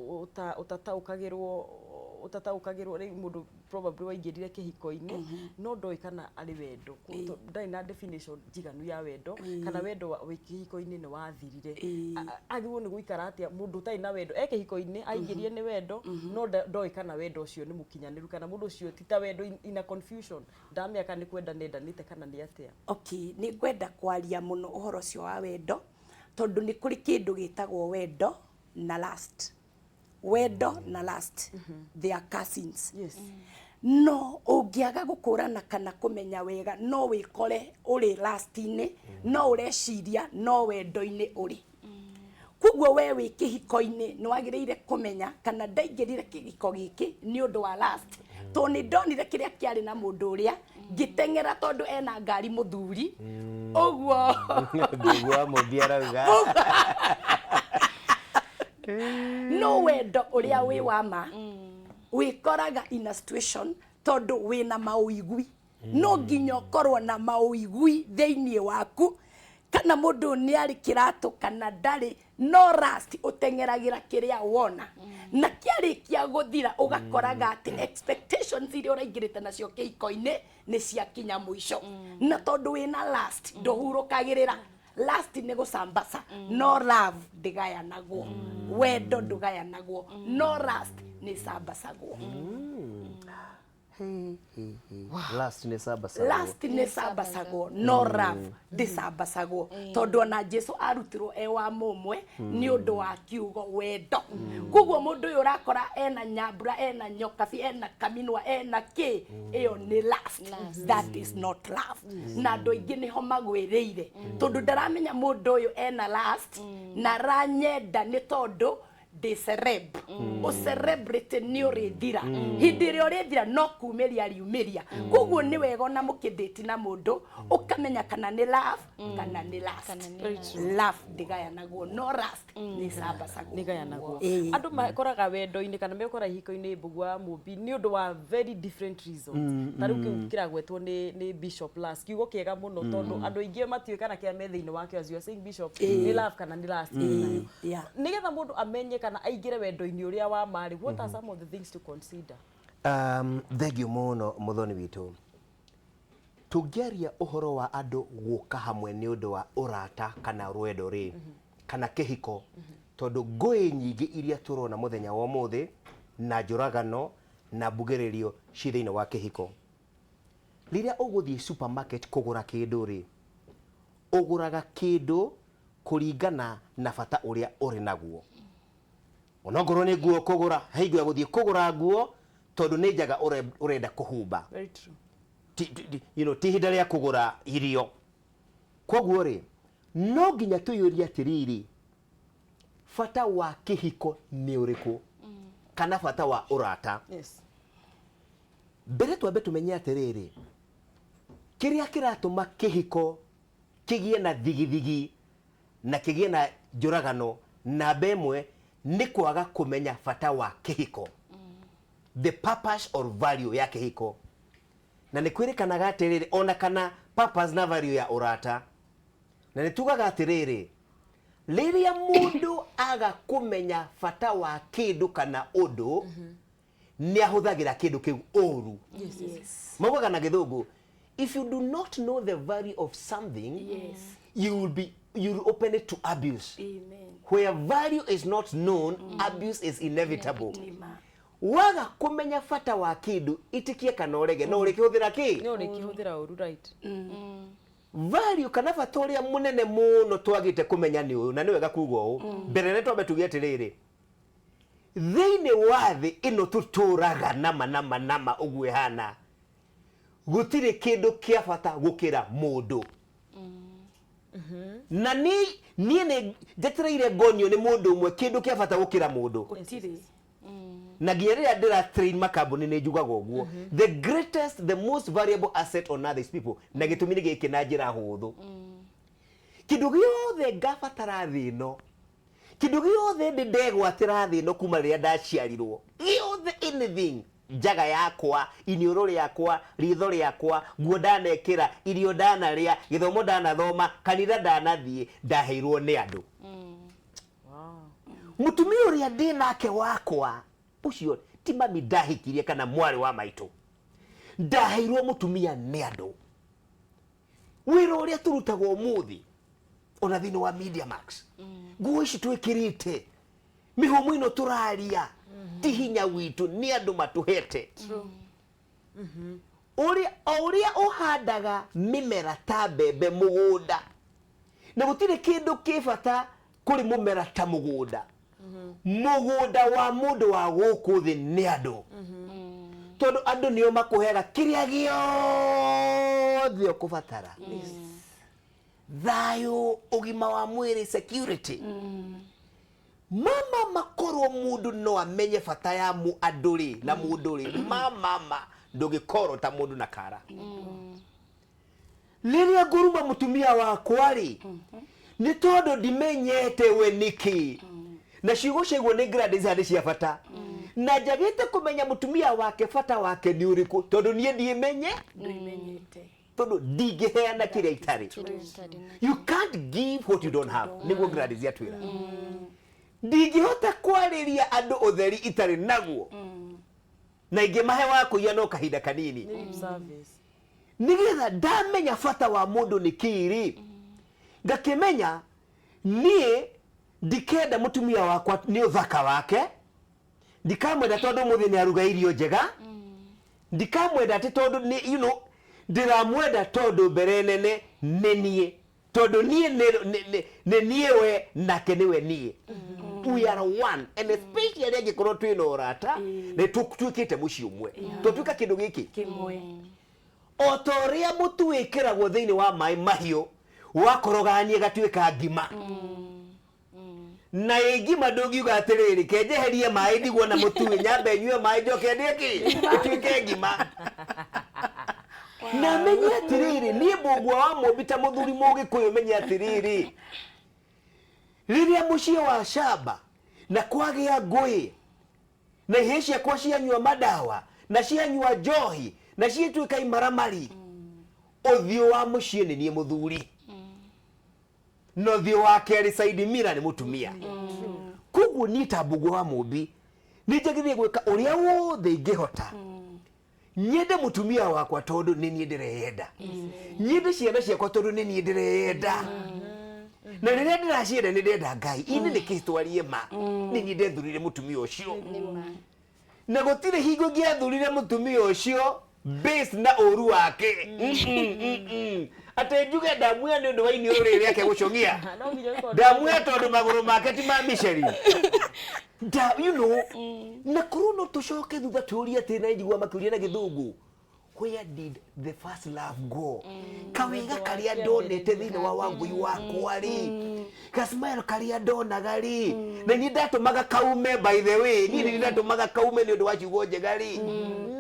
ũtataũkagĩrwo rĩu, mũndũ probably waingĩrire kĩhiko-inĩ no ndoĩ kana arĩ wendo, ndarĩ na definition njiganu ya wendo, kana wendo wĩ kĩhiko-inĩ nĩ wathirire. Agĩrĩirwo nĩ gũikara atĩa mũndũ ũtarĩ na wendo e kĩhiko-inĩ, aingĩrire nĩ wendo, no ndoĩ kana wendo ũcio nĩ mũkinyanĩru, kana mũndũ ũcio ti ta wendo, in a confusion, ndamenya kana nĩ kwenda nendanĩte kana nĩ atĩa? Okay, nĩ ngwenda kwaria mũno ũhoro ũcio wa wendo, tondũ nĩ kũrĩ kĩndũ gĩtagwo wendo na lust. Wendo na lust, they are cousins. No ũngĩaga gũkũrana kana kũmenya wega, no wĩkore ũrĩ lust-inĩ, no ũreciria no wendo-inĩ ũrĩ. Koguo we wĩ kĩhiko-inĩ nĩ wagĩrĩire kũmenya kana ndaingĩrire kĩhiko gĩkĩ nĩ ũndũ wa lust, tondũ nĩ ndonire kĩrĩa kĩarĩ na mũndũ ũrĩa ngĩteng'era, tondũ ena ngari mũthuri ũguo. Ngugu wa Mũmbi arauga. No wendo ũrĩa wĩ wa ma, wĩkoraga in a situation tondũ wĩna maũigui. No nginya ũkorwo na maũigui thĩinĩ waku kana mũndũ ũyũ nĩ arĩ kĩratũ kana ndarĩ. No lust, ũteng'eragĩra kĩrĩa wona, na kĩarĩkia gũthira ũgakoraga atĩ expectations iria ũraingĩrĩte nacio kĩhiko-inĩ nĩ ciakinya mũico. Na tondũ wĩna lust, ndũhurũkagĩrĩra. Lust nĩ gũcambaca, no love ndĩgayanagwo. Wendo ndũgayanagwo, no lust nĩ cambacagwo. Lust nĩ cambacagwo. Lust nĩ cambacagwo, no love ndĩcambacagwo, tondũ ona Jesu arutirwo e wa mũmwe nĩ ũndũ wa kiugo wendo. Koguo mũndũ ũyũ ũrakora ena nyambura, ena nyokabi, ena kaminwa, ena kĩ, ĩyo nĩ lust. That is not love. Na andũ aingĩ nĩho magwĩrĩire, tondũ ndaramenya mũndũ ũyũ ena lust na aranyenda nĩ tondũ ndĩ celeb. Ũcelebrity nĩ ũrĩthira, hĩndĩ ĩrĩa ũrĩthira no kumĩria riumĩria. Koguo nĩ wega ona mũkĩndĩti na mũndũ ũkamenya kana nĩ love kana nĩ lust. Love ndĩgayanagwo, no lust nĩ cambacagwo. Nĩgayanagwo. Ĩĩ. Andũ makoraga wendo-inĩ kana mekora ihiko-inĩ, Mbũgua wa Mũmbi, nĩ ũndũ wa very different reasons. Ta rĩu kĩu kĩragwetwo nĩ Bishop, lust, kiugo kĩega mũno, tondũ andũ aingĩ matiũĩ kana kĩrĩa me thĩinĩ wakĩo, as you are saying, Bishop, nĩ love kana nĩ lust ĩnayo. Nĩgetha mũndũ amenye kana aingĩre wendo-inĩ ũrĩa wa marĩ, what are some of the things to consider? Thengiũ mũno mũthoni witũ. Tũngĩaria ũhoro wa andũ gũka hamwe nĩ ũndũ wa ũrata kana rwendo rĩ, kana kĩhiko, tondũ ngũĩ nyingĩ iria tũrona mũthenya wa ũmũthĩ na njũragano na mbugĩrĩrio ci thĩinĩ wa kĩhiko. Rĩrĩa ũgũthiĩ supermarket kũgũra kĩndũ rĩ, ũgũraga kĩndũ kũringana na bata ũrĩa ũrĩ naguo. Onokorwo nĩ nguo kũgũra, he hingo ya gũthiĩ kũgũra nguo tondũ nĩ njaga ũrenda kũhumba. Very true. Ti ihinda rĩa kũgũra irio. Koguo rĩ, no nginya twĩyũrie atĩrĩrĩ, bata wa kĩhiko nĩ ũrĩkũ? Kana bata wa ũrata? Mbere twambe tũmenye atĩrĩrĩ, kĩrĩa kĩratũma kĩhiko kĩgĩe na thigithigi na kĩgĩe na njũragano namba ĩmwe nĩ kwaga kũmenya bata wa kĩhiko, the purpose or value ya kĩhiko. Na nĩ kwĩrĩkanaga atĩrĩrĩ, ona kana purpose na value ya ũrata. Na nĩ tugaga atĩrĩrĩ, rĩrĩa mũndũ aga kũmenya bata wa kĩndũ kana ũndũ, nĩ ahũthagĩra kĩndũ kĩu ũru. Maugaga na Gĩthũngũ, if you do not know the value of something, you will open it to abuse. Amen. Where value is not known, abuse is inevitable. Nĩma. Waga kũmenya bata wa kĩndũ, itikie kana ũrege, no ũrĩkĩhũthĩra kĩ? Nĩ ũrĩkĩhũthĩra ũru, right? Value kana bata ũrĩa mũnene mũno twagĩte kũmenya nĩ ũyũ, na nĩ wega kuga ũũ. Mbere nĩ twambe tuge atĩrĩrĩ, thĩinĩ wa thĩ ĩno tũtũraga nama nama nama ũguo ĩhana, gũtirĩ kĩndũ kĩa bata gũkĩra mũndũ. Na niĩ nĩ njetereire ngonio nĩ mũndũ ũmwe kĩndũ kĩa bata gũkĩra mũndũ. Gũtirĩ. Na nginya rĩrĩa ndĩra train makambuni nĩ njugaga ũguo, the greatest, the most valuable asset on earth is people. Na gĩtũmi nĩ gĩkĩ na njĩra hũthũ. Kĩndũ gĩothe ngabatara thĩ ĩno, kĩndũ gĩothe ndĩ ndegwatĩra thĩ ĩno kuma rĩrĩa ndaciarirwo, gĩothe, anything, njaga yakwa, iniũrũ rĩakwa, ritho rĩakwa, nguo ndanekĩra, irio ndanarĩa, gĩthomo ndanathoma, kanitha ndanathiĩ, ndaheirwo nĩ andũ. Mũtumia ũrĩa ndĩ nake wakwa ũcio ti mami ndahikirie kana mwarĩ wa maitũ, ndaheirwo mũtumia nĩ andũ. Wĩra ũrĩa tũrutaga ũmũthĩ ona thĩinĩ wa Media Max, nguo ici twĩkĩrĩte, mĩhũmũ ĩno tũraria, ti hinya witũ, nĩ andũ matũhete. Ũrĩa o ũrĩa ũhandaga mĩmera ta mbembe mũgũnda, na gũtirĩ kĩndũ kĩ bata kũrĩ mũmera ta mũgũnda. Mũgũnda wa mũndũ wa gũkũ thĩ nĩ andũ, tondũ andũ nĩo makũheaga kĩrĩa gĩothe ũkũbatara. Thayũ, ũgima wa mwĩrĩ, security. Mama makorwo mũndũ no amenye bata ya andũ rĩ na mũndũ rĩ, mama ndũgĩkorwo ta mũndũ na kara. Rĩrĩa ngũruma mũtumia wakwa rĩ, nĩ tondũ ndimenyete we nĩkĩ. Na ciugo ciaiguo nĩ Gladys nĩ cia bata. Na njagĩte kũmenya mũtumia wake bata wake nĩ ũrĩkũ, tondũ niĩ ndiĩmenye, Ndũimenyete. tondũ ndingĩheana kĩrĩa itarĩ. You can't give what you don't have. Nĩguo Gladys atwĩra. Ndingĩhota kwarĩria andũ ũtheri itarĩ naguo. Na ingĩmahe wa kũiya no kahinda kanini. Nĩ lip service. Nĩgetha ndamenya bata wa mũndũ nĩ kĩĩ rĩ, ngakĩmenya niĩ ndikenda mũtumia wakwa nĩ ũthaka wake, ndikamwenda tondũ ũmũthĩ nĩ aruga irio njega, ndikamwenda atĩ tondũ nĩ, ndĩramwenda tondũ mbere nene nĩ niĩ, tondũ niĩ nĩ niĩ we nake nĩwe niĩ. We are one, and especially angĩkorwo twĩna ũrata, nĩ tũtuĩkĩte mũciĩ ũmwe, tũtuĩka kĩndũ gĩkĩ kĩmwe. O ta ũrĩa mũtu wĩkĩragwo thĩinĩ wa maĩ mahiũ, wakorogania gatuĩka ngima. Na ĩ ngima ndũngiuga atĩrĩrĩ, ke njeherie maĩ ndigwo na mũtu, nyambe nyue maĩ njoke ndĩe kĩ? Ĩtuĩke ngima. Na menye atĩrĩrĩ, niĩ Mbũgua wa Mũmbi ta mũthuri Mũgĩkũyũ, menye atĩrĩrĩ, rĩrĩa mũciĩ wa camba na kwagĩa ngũĩ na ihĩĩ ciakwa cianyua madawa na cianyua njohi na ciĩtuĩka imaramari, ũthiũ wa mũciĩ nĩ niĩ mũthuri, na ũthiũ wa kerĩ side mirror nĩ mũtumia. Koguo niĩ ta Mbũgua wa Mũmbi nĩ njagĩrĩire gwĩka ũrĩa wothe ingĩhota nyende mũtumia wakwa tondũ nĩ niĩ ndĩreyenda, nyende ciana ciakwa tondũ nĩ niĩ ndĩreyenda, na rĩrĩa ndĩracienda nĩ ndĩrenda Ngai. Ini nĩ kĩtwarie ma nĩ niĩ ndethurire mũtumia ũcio, na gũtirĩ hingo ingĩathurire mũtumia ũcio based na ũru wake. Atĩ njuge ndamuoya nĩ ũndũ wa iniũrũ rĩrĩ rĩake gũcũng'ia. No nginya ũkorwo Ndamuoya tondũ magũrũ make ti ma Michelin. Da, you know, na korwo no tũcoke thutha tũrie atĩ na njigua makĩũria na gĩthũngũ, where did the first love go? Kawega karĩa ndonete thĩinĩ wa Wangũi wakwa rĩ, gasmile karĩa ndonaga rĩ, na niĩ ndatũmaga kaume, by the way, niĩ nĩ ndatũmaga kaume nĩ ũndũ wa ciugo njega rĩ.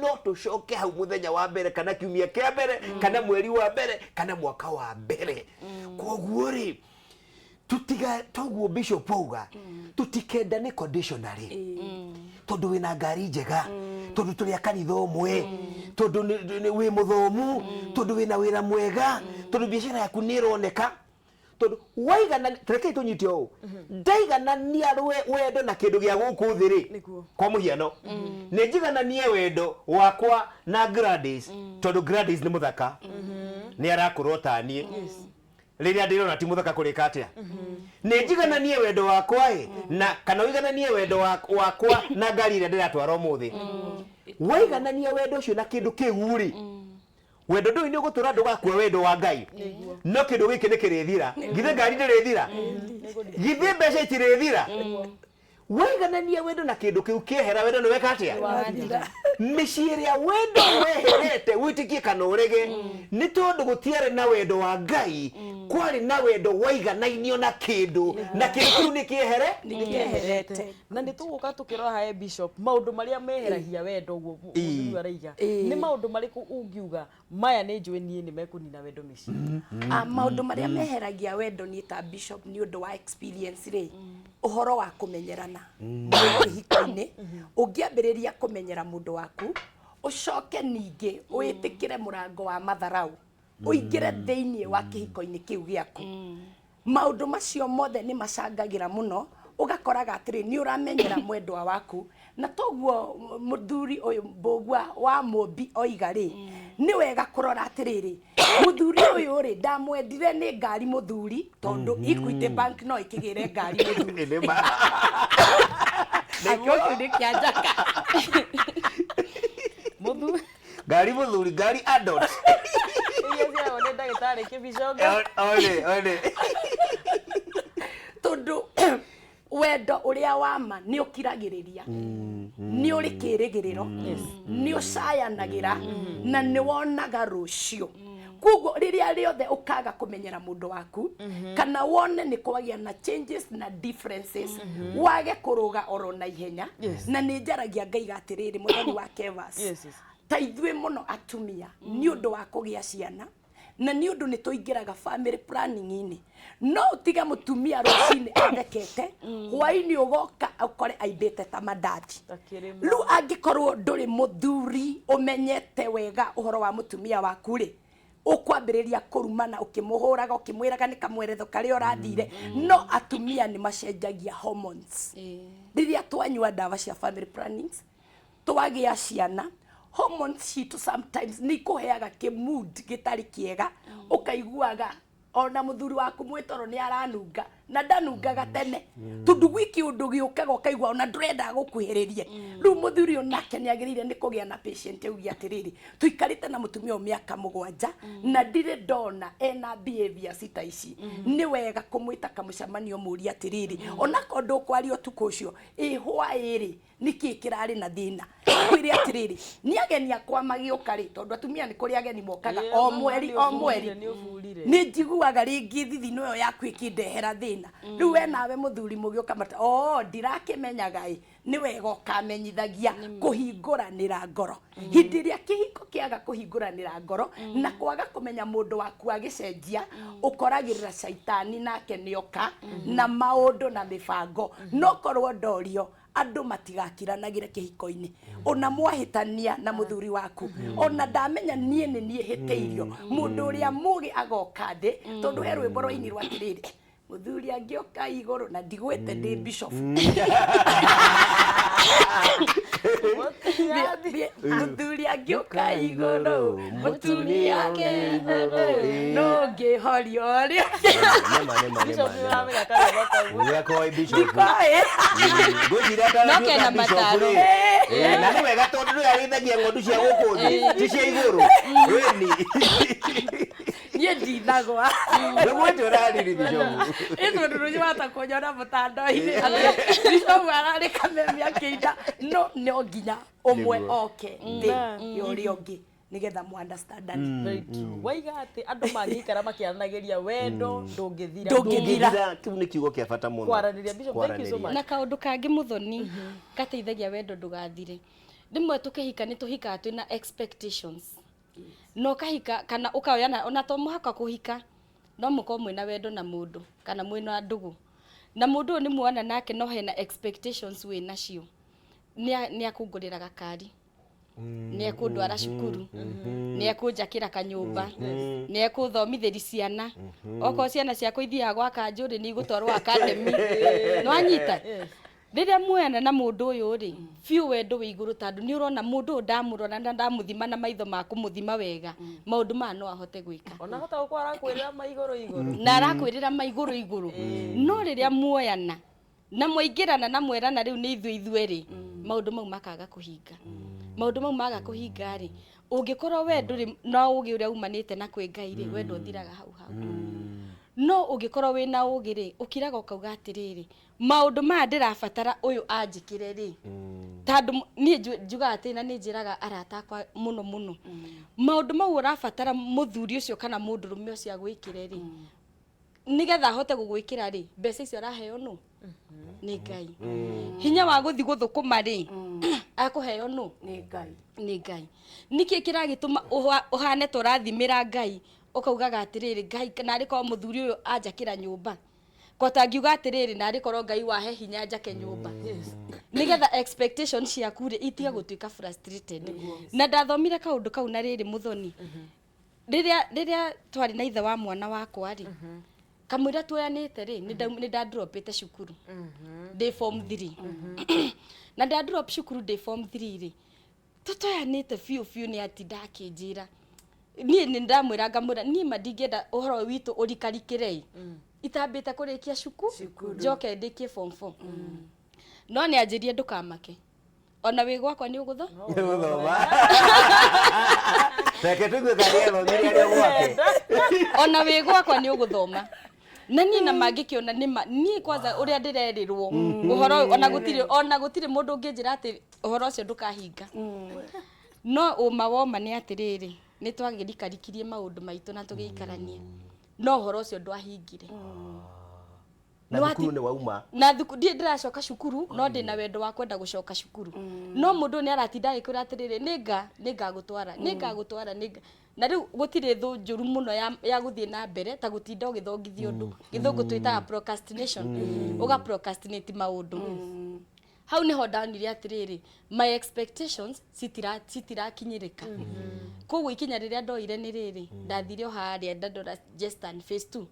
No tũcoke hau mũthenya wa mbere, kana kiumia kĩa mbere, kana mweri wa mbere, kana mwaka wa mbere. Koguo rĩ, tutiga toguo Bishop auga, tutikenda nĩ conditionally tondu wina ngari njega, tondu turi a kanitha ũmwe, tondu wĩ mũthomu, tondu wĩna wĩra mwega, tondu biacara yaku nĩ ĩroneka, tondu waigana. Rekei tũnyite ũũ, ndaiganania wendo na kĩndũ gĩa gũkũ thĩ rĩ. Kwa mũhiano, nĩ njigananie wendo wakwa na Gladys tondu Gladys nĩ mũthaka, nĩ arakũra ta niĩ, rĩrĩa ndĩrona ti mũthaka kũrĩka atĩa. Nĩ njigananie wendo wakwa ĩ na kana ũigananie wendo wakwa na ngari ĩrĩa ndĩratwara ũmũthĩ. Waiganania wendo ũcio na kĩndũ kĩu rĩ, wendo ndũĩ nĩ ũgũtũra, ndũgakua, wendo wa Ngai. No kĩndũ gĩkĩ nĩ kĩrĩthira. Githĩ ngari ndĩrĩthira? Githĩ mbeca itirĩthira? Waiganania wendo na kĩndũ kĩu, kĩehera, wendo nĩ weka atĩa? Wathira. Mĩciĩ ĩrĩa wendo weherete, wĩtĩkie kana ũrege, nĩ tondũ gũtiarĩ na wendo wa Ngai, kwarĩ na wendo waiganainio na kĩndũ, na kĩndũ kĩu nĩ kĩehere. Nĩkĩeherete. Na nĩ tũgũka tũkĩrora hae, Bishop, maũndũ marĩa meheragia wendo ũguo mũthuri ũyũ araiga. Nĩ maũndũ marĩkũ ũngiuga maya nĩ njũĩ niĩ nĩ mekũnina wendo mĩciĩ? Ah, maũndũ marĩa meheragia wendo niĩ ta bishop nĩ ũndũ wa experience rĩ, ũhoro wa kũmenyerana mwĩ kĩhiko-inĩ. Ũngĩambĩrĩria kũmenyera mũndũ waku, ũcoke ningĩ wĩtĩkĩre mũrango wa matharau ũingĩre thĩinĩ wa kĩhiko-inĩ kĩu gĩaku, maũndũ macio mothe nĩ macangagĩra mũno. Ũgakoraga atĩrĩ, nĩ ũramenyera mwendwa waku, na toguo mũthuri ũyũ Mbũgua wa Mũmbi oiga rĩ, nĩ wega kũrora atĩrĩrĩ, mũthuri ũyũ rĩ, ndamwendire nĩ ngari mũthuri, tondũ Equity Bank no ĩkĩgĩre ngari mũthuri. Nĩ ma. Nakĩo kĩu nĩ kĩa njaka. Mũthuri. Ngari mũthuri, ngari adult. Iria ciao nĩ ndagĩtarĩ kĩbiconga. One one. Tondũ wendo ũrĩa wa ma nĩ ũkiragĩrĩria, nĩ ũrĩ kĩrĩgĩrĩro, nĩ ũcayanagĩra na nĩ wonaga rũciũ. Koguo rĩrĩa rĩothe ũkaga kũmenyera mũndũ waku, kana wone nĩ kwagĩa na changes na differences, wage kũrũga oro na ihenya. Na nĩ njaragia ngaiga atĩrĩrĩ, mũthoni wa Kevas, ta ithuĩ mũno atumia, nĩ ũndũ wa kũgĩa ciana na nĩ ũndũ nĩ tũingĩraga family planning-inĩ, no ũtige mũtumia rũcinĩ athekete, hwaĩ-inĩ ũgoka ũkore aimbĩte ta mandathi. Ta kĩrĩma. Rĩu angĩkorwo ndũrĩ mũthuri ũmenyete wega ũhoro wa mũtumia waku rĩ, ũkwambĩrĩria kũrumana, ũkĩmũhũraga, ũkĩmwĩraga nĩ kamweretho karĩa ũrathire. No atumia nĩ macenjagia hormones rĩrĩa twanyua ndawa cia family plannings, twagĩa ciana. Hormones citũ sometimes nĩ ikũheaga kĩmood gĩtarĩ kĩega, ũkaiguaga ona mũthuri waku mwĩtoro nĩ aranunga na ndanungaga tene, tondũ gwiki ũndũ gĩũkaga ũkaigua ona ndũrenda gũkuhĩrĩrie. Rĩu mũthuri ũyũ nake nĩ agĩrĩire nĩ kũgĩa na patient, auge atĩrĩrĩ, tũikarĩte na mũtumia ũyũ mĩaka 7 na ndirĩ ndona ena behaviors ta ici. Nĩ wega kũmwĩta kamũcemanio, mũrie atĩrĩrĩ, onakorwo ndũkwaria ũtukũ ũcio, ĩ hwaĩ rĩ, nĩkĩ kĩrarĩ na thĩna? Kwĩre atĩrĩrĩ, nĩ ageni akwa magĩũka rĩ, tondũ atumia nĩ kũrĩ ageni mokaga o mweri o mweri, Nĩ ũburire. Nĩ njiguaga rĩngĩ thithino ĩyo yaku ĩkĩndehera thĩna. Rĩu we nawe mũthuri mũgĩũka mata o ndirakĩmenyaga ĩ, nĩ wega ũkamenyithagia kũhingũranĩra ngoro. Hĩndĩ ĩrĩa kĩhiko kĩaga kũhingũranĩra ngoro na kwaga kũmenya mũndũ waku agĩcenjia, ũkoragĩrĩra caitani nake nĩoka na maũndũ na mĩbango. No korwo ndorio andũ matigakiranagĩre kĩhiko-inĩ, ona mwahĩtania na mũthuri waku, ona ndamenya niĩ nĩ niĩ hĩtĩirio, mũndũ ũrĩa mũgĩ agoka thĩ, tondũ he rwĩmbo rwainirwo atĩrĩrĩ, mũthuri angĩoka igũrũ na ndigwĩte ndĩ bishop. Mũthuri angĩũka igũrũ, mũtumia no ngĩhorio ũrĩa. Nĩma, nĩma, nĩma, Bishop, nĩma. nĩũramenya karwĩmbo kau? Nĩakoĩ Bishop. Ndikoĩ. Ngwĩciria No kena atanatuĩka bishop mataro. rĩ. Na nĩ wega tondũ ndũrĩ arĩithagia ng'ondu cia gũkũ thĩ, ti cia igũrũ. Wĩni. Niĩ ndinagwa. Nĩguo ũrariri Bishop. Ĩ tondũ rũciũ wahota kũnyona mũtandao-inĩ atĩ Bishop ararĩ kameme akĩina. No no nginya ũmwe Nĩguo. oke thĩ ya ũrĩa ũngĩ nĩgetha mu understandane. Very true. Waiga atĩ andũ mangĩikara makĩaranagĩria wendo ndũngĩthira. Ndũngĩthira. Ndũngĩthira, kĩu nĩ kiugo kĩa bata mũno. Kwaranĩria, Bishop, thank you so Kwaranĩria. much. Na kaũndũ kangĩ mũthoni gateithagia wendo ndũgathire, rĩmwe tũkĩhika nĩ tũhikaga twĩna expectations na ũkahika kana ũkaoyana, ona to mũhaka kũhika, no mũkorwo mwĩna wendo na mũndũ kana mwĩna ndũgũ na mũndũ ũyũ nĩ muona nake, no hena expectations wĩ nacio, nĩ akũngũrĩra gakari, nĩ ekũndwara cukuru, nĩ ekũnjakĩra kanyũmba, nĩ ekũthomithĩri ciana, okorwo ciana ciakwa ithiaga gwa kanjũ rĩ, nĩ igũtwarwo academy. Nĩwanyita? Rĩrĩa muoyana na mũndũ ũyũ rĩ, biũ wendo wĩ igũrũ, tondũ nĩ ũrona mũndũ ũyũ ndamũrora na ndamũthima na maitho ma kũmũthima wega, maũndũ maya no ahote gwĩka. Ona hota gũkorwo arakwĩrĩra ma igũrũ igũrũ. Na arakwĩrĩra ma igũrũ igũrũ, no rĩrĩa muoyana na mwaingĩrana na mwerana rĩu nĩ ithuĩ ithuerĩ rĩ, maũndũ mau makaga kũhinga. Maũndũ mau maga kũhinga rĩ, ũngĩkorwo we ndũrĩ na ũgĩ ũrĩa umanĩte na kwĩ Ngai rĩ, wendo ũthiraga hau hau. No ũngĩkorwo wĩna ũgĩ rĩ, ũkiraga ũkauga atĩrĩrĩ, maũndũ maya ndĩrabatara ũyũ anjĩkĩre rĩ, tondũ niĩ njugaga atĩ na nĩ njĩraga arata akwa mũno mũno, maũndũ mau ũrabatara mũthuri ũcio kana mũndũrũme ũcio agwĩkĩre rĩ, nĩgetha ahote gũgwĩkĩra rĩ, mbeca icio araheo nũ? Nĩ Ngai. Hinya wa gũthiĩ gũthũkũma rĩ, akũheo nũ? Nĩ Ngai. Nĩ Ngai. Nĩkĩ kĩragĩtũma ũhane ta ũrathimĩra Ngai, ũkaugaga atĩrĩrĩ, Ngai narĩ korwo mũthuri ũyũ anjakĩra nyũmba, kota ngiuga atĩrĩrĩ, narĩ korwo Ngai wahe hinya njake nyũmba, nĩgetha expectation ciaku rĩ itige gũtuĩka frustrated. Na ndathomire kaũndũ kau na rĩrĩ mũthoni, rĩrĩa twarĩ na ithe wa mwana wakwa rĩ, kamũira tuoyanĩte rĩ, nĩ ndadropĩte cukuru ndĩ form 3. Na ndadrop cukuru ndĩ form 3 rĩ, tũtoyanĩte biũ biũ, nĩ atinda akĩnjĩra, niĩ nĩ ndamwĩra, ngamwĩra niĩ ma ndingĩenda ũhoro witũ ũrikarikĩre itambĩte kũrĩkia cuku, njoke ndĩkie form 4. No nĩ anjĩrie, ndũkamake, ona wĩ gwakwa nĩ ũgũtho Gũthoma. Reke tũigue kana nĩathomire arĩ o gwake. Ona wĩ gwakwa nĩ ũgũthoma. Na niĩ na mangĩkĩona nĩ ma niĩ kwanza ũrĩa ndĩrerĩrwo ũhoro ũyũ, ona gũtirĩ mũndũ ũngĩnjĩra atĩ ũhoro ũcio ndũkahinga. No ũma woma nĩ atĩrĩrĩ, nĩ twagĩrikarikirie maũndũ maitũ na tũgĩikarania, no ũhoro ũcio ndwahingire. Na Nĩ thukuru nĩ wauma? Na thuku ndiĩ ndĩracoka cukuru, no ndĩna wendo wa kwenda gũcoka cukuru, no mũndũ nĩ aratinda agĩkwĩra atĩrĩrĩ, nĩnga nĩngagũtwara, nĩngagũtwara, nĩnga. Na rĩu gũtirĩ thũ njũru mũno ya gũthiĩ na mbere ta gũtinda ũgĩthongithia ũndũ. Gĩthũngũ twĩtaga procrastination, ũga procrastinate maũndũ. Hau niho ndonire atĩrĩrĩ, my expectations citirakinyĩrĩka. Koguo ikinya rĩrĩa ndoire nĩ rĩrĩ, ndathire o harĩa Dandora Jestan phase 2,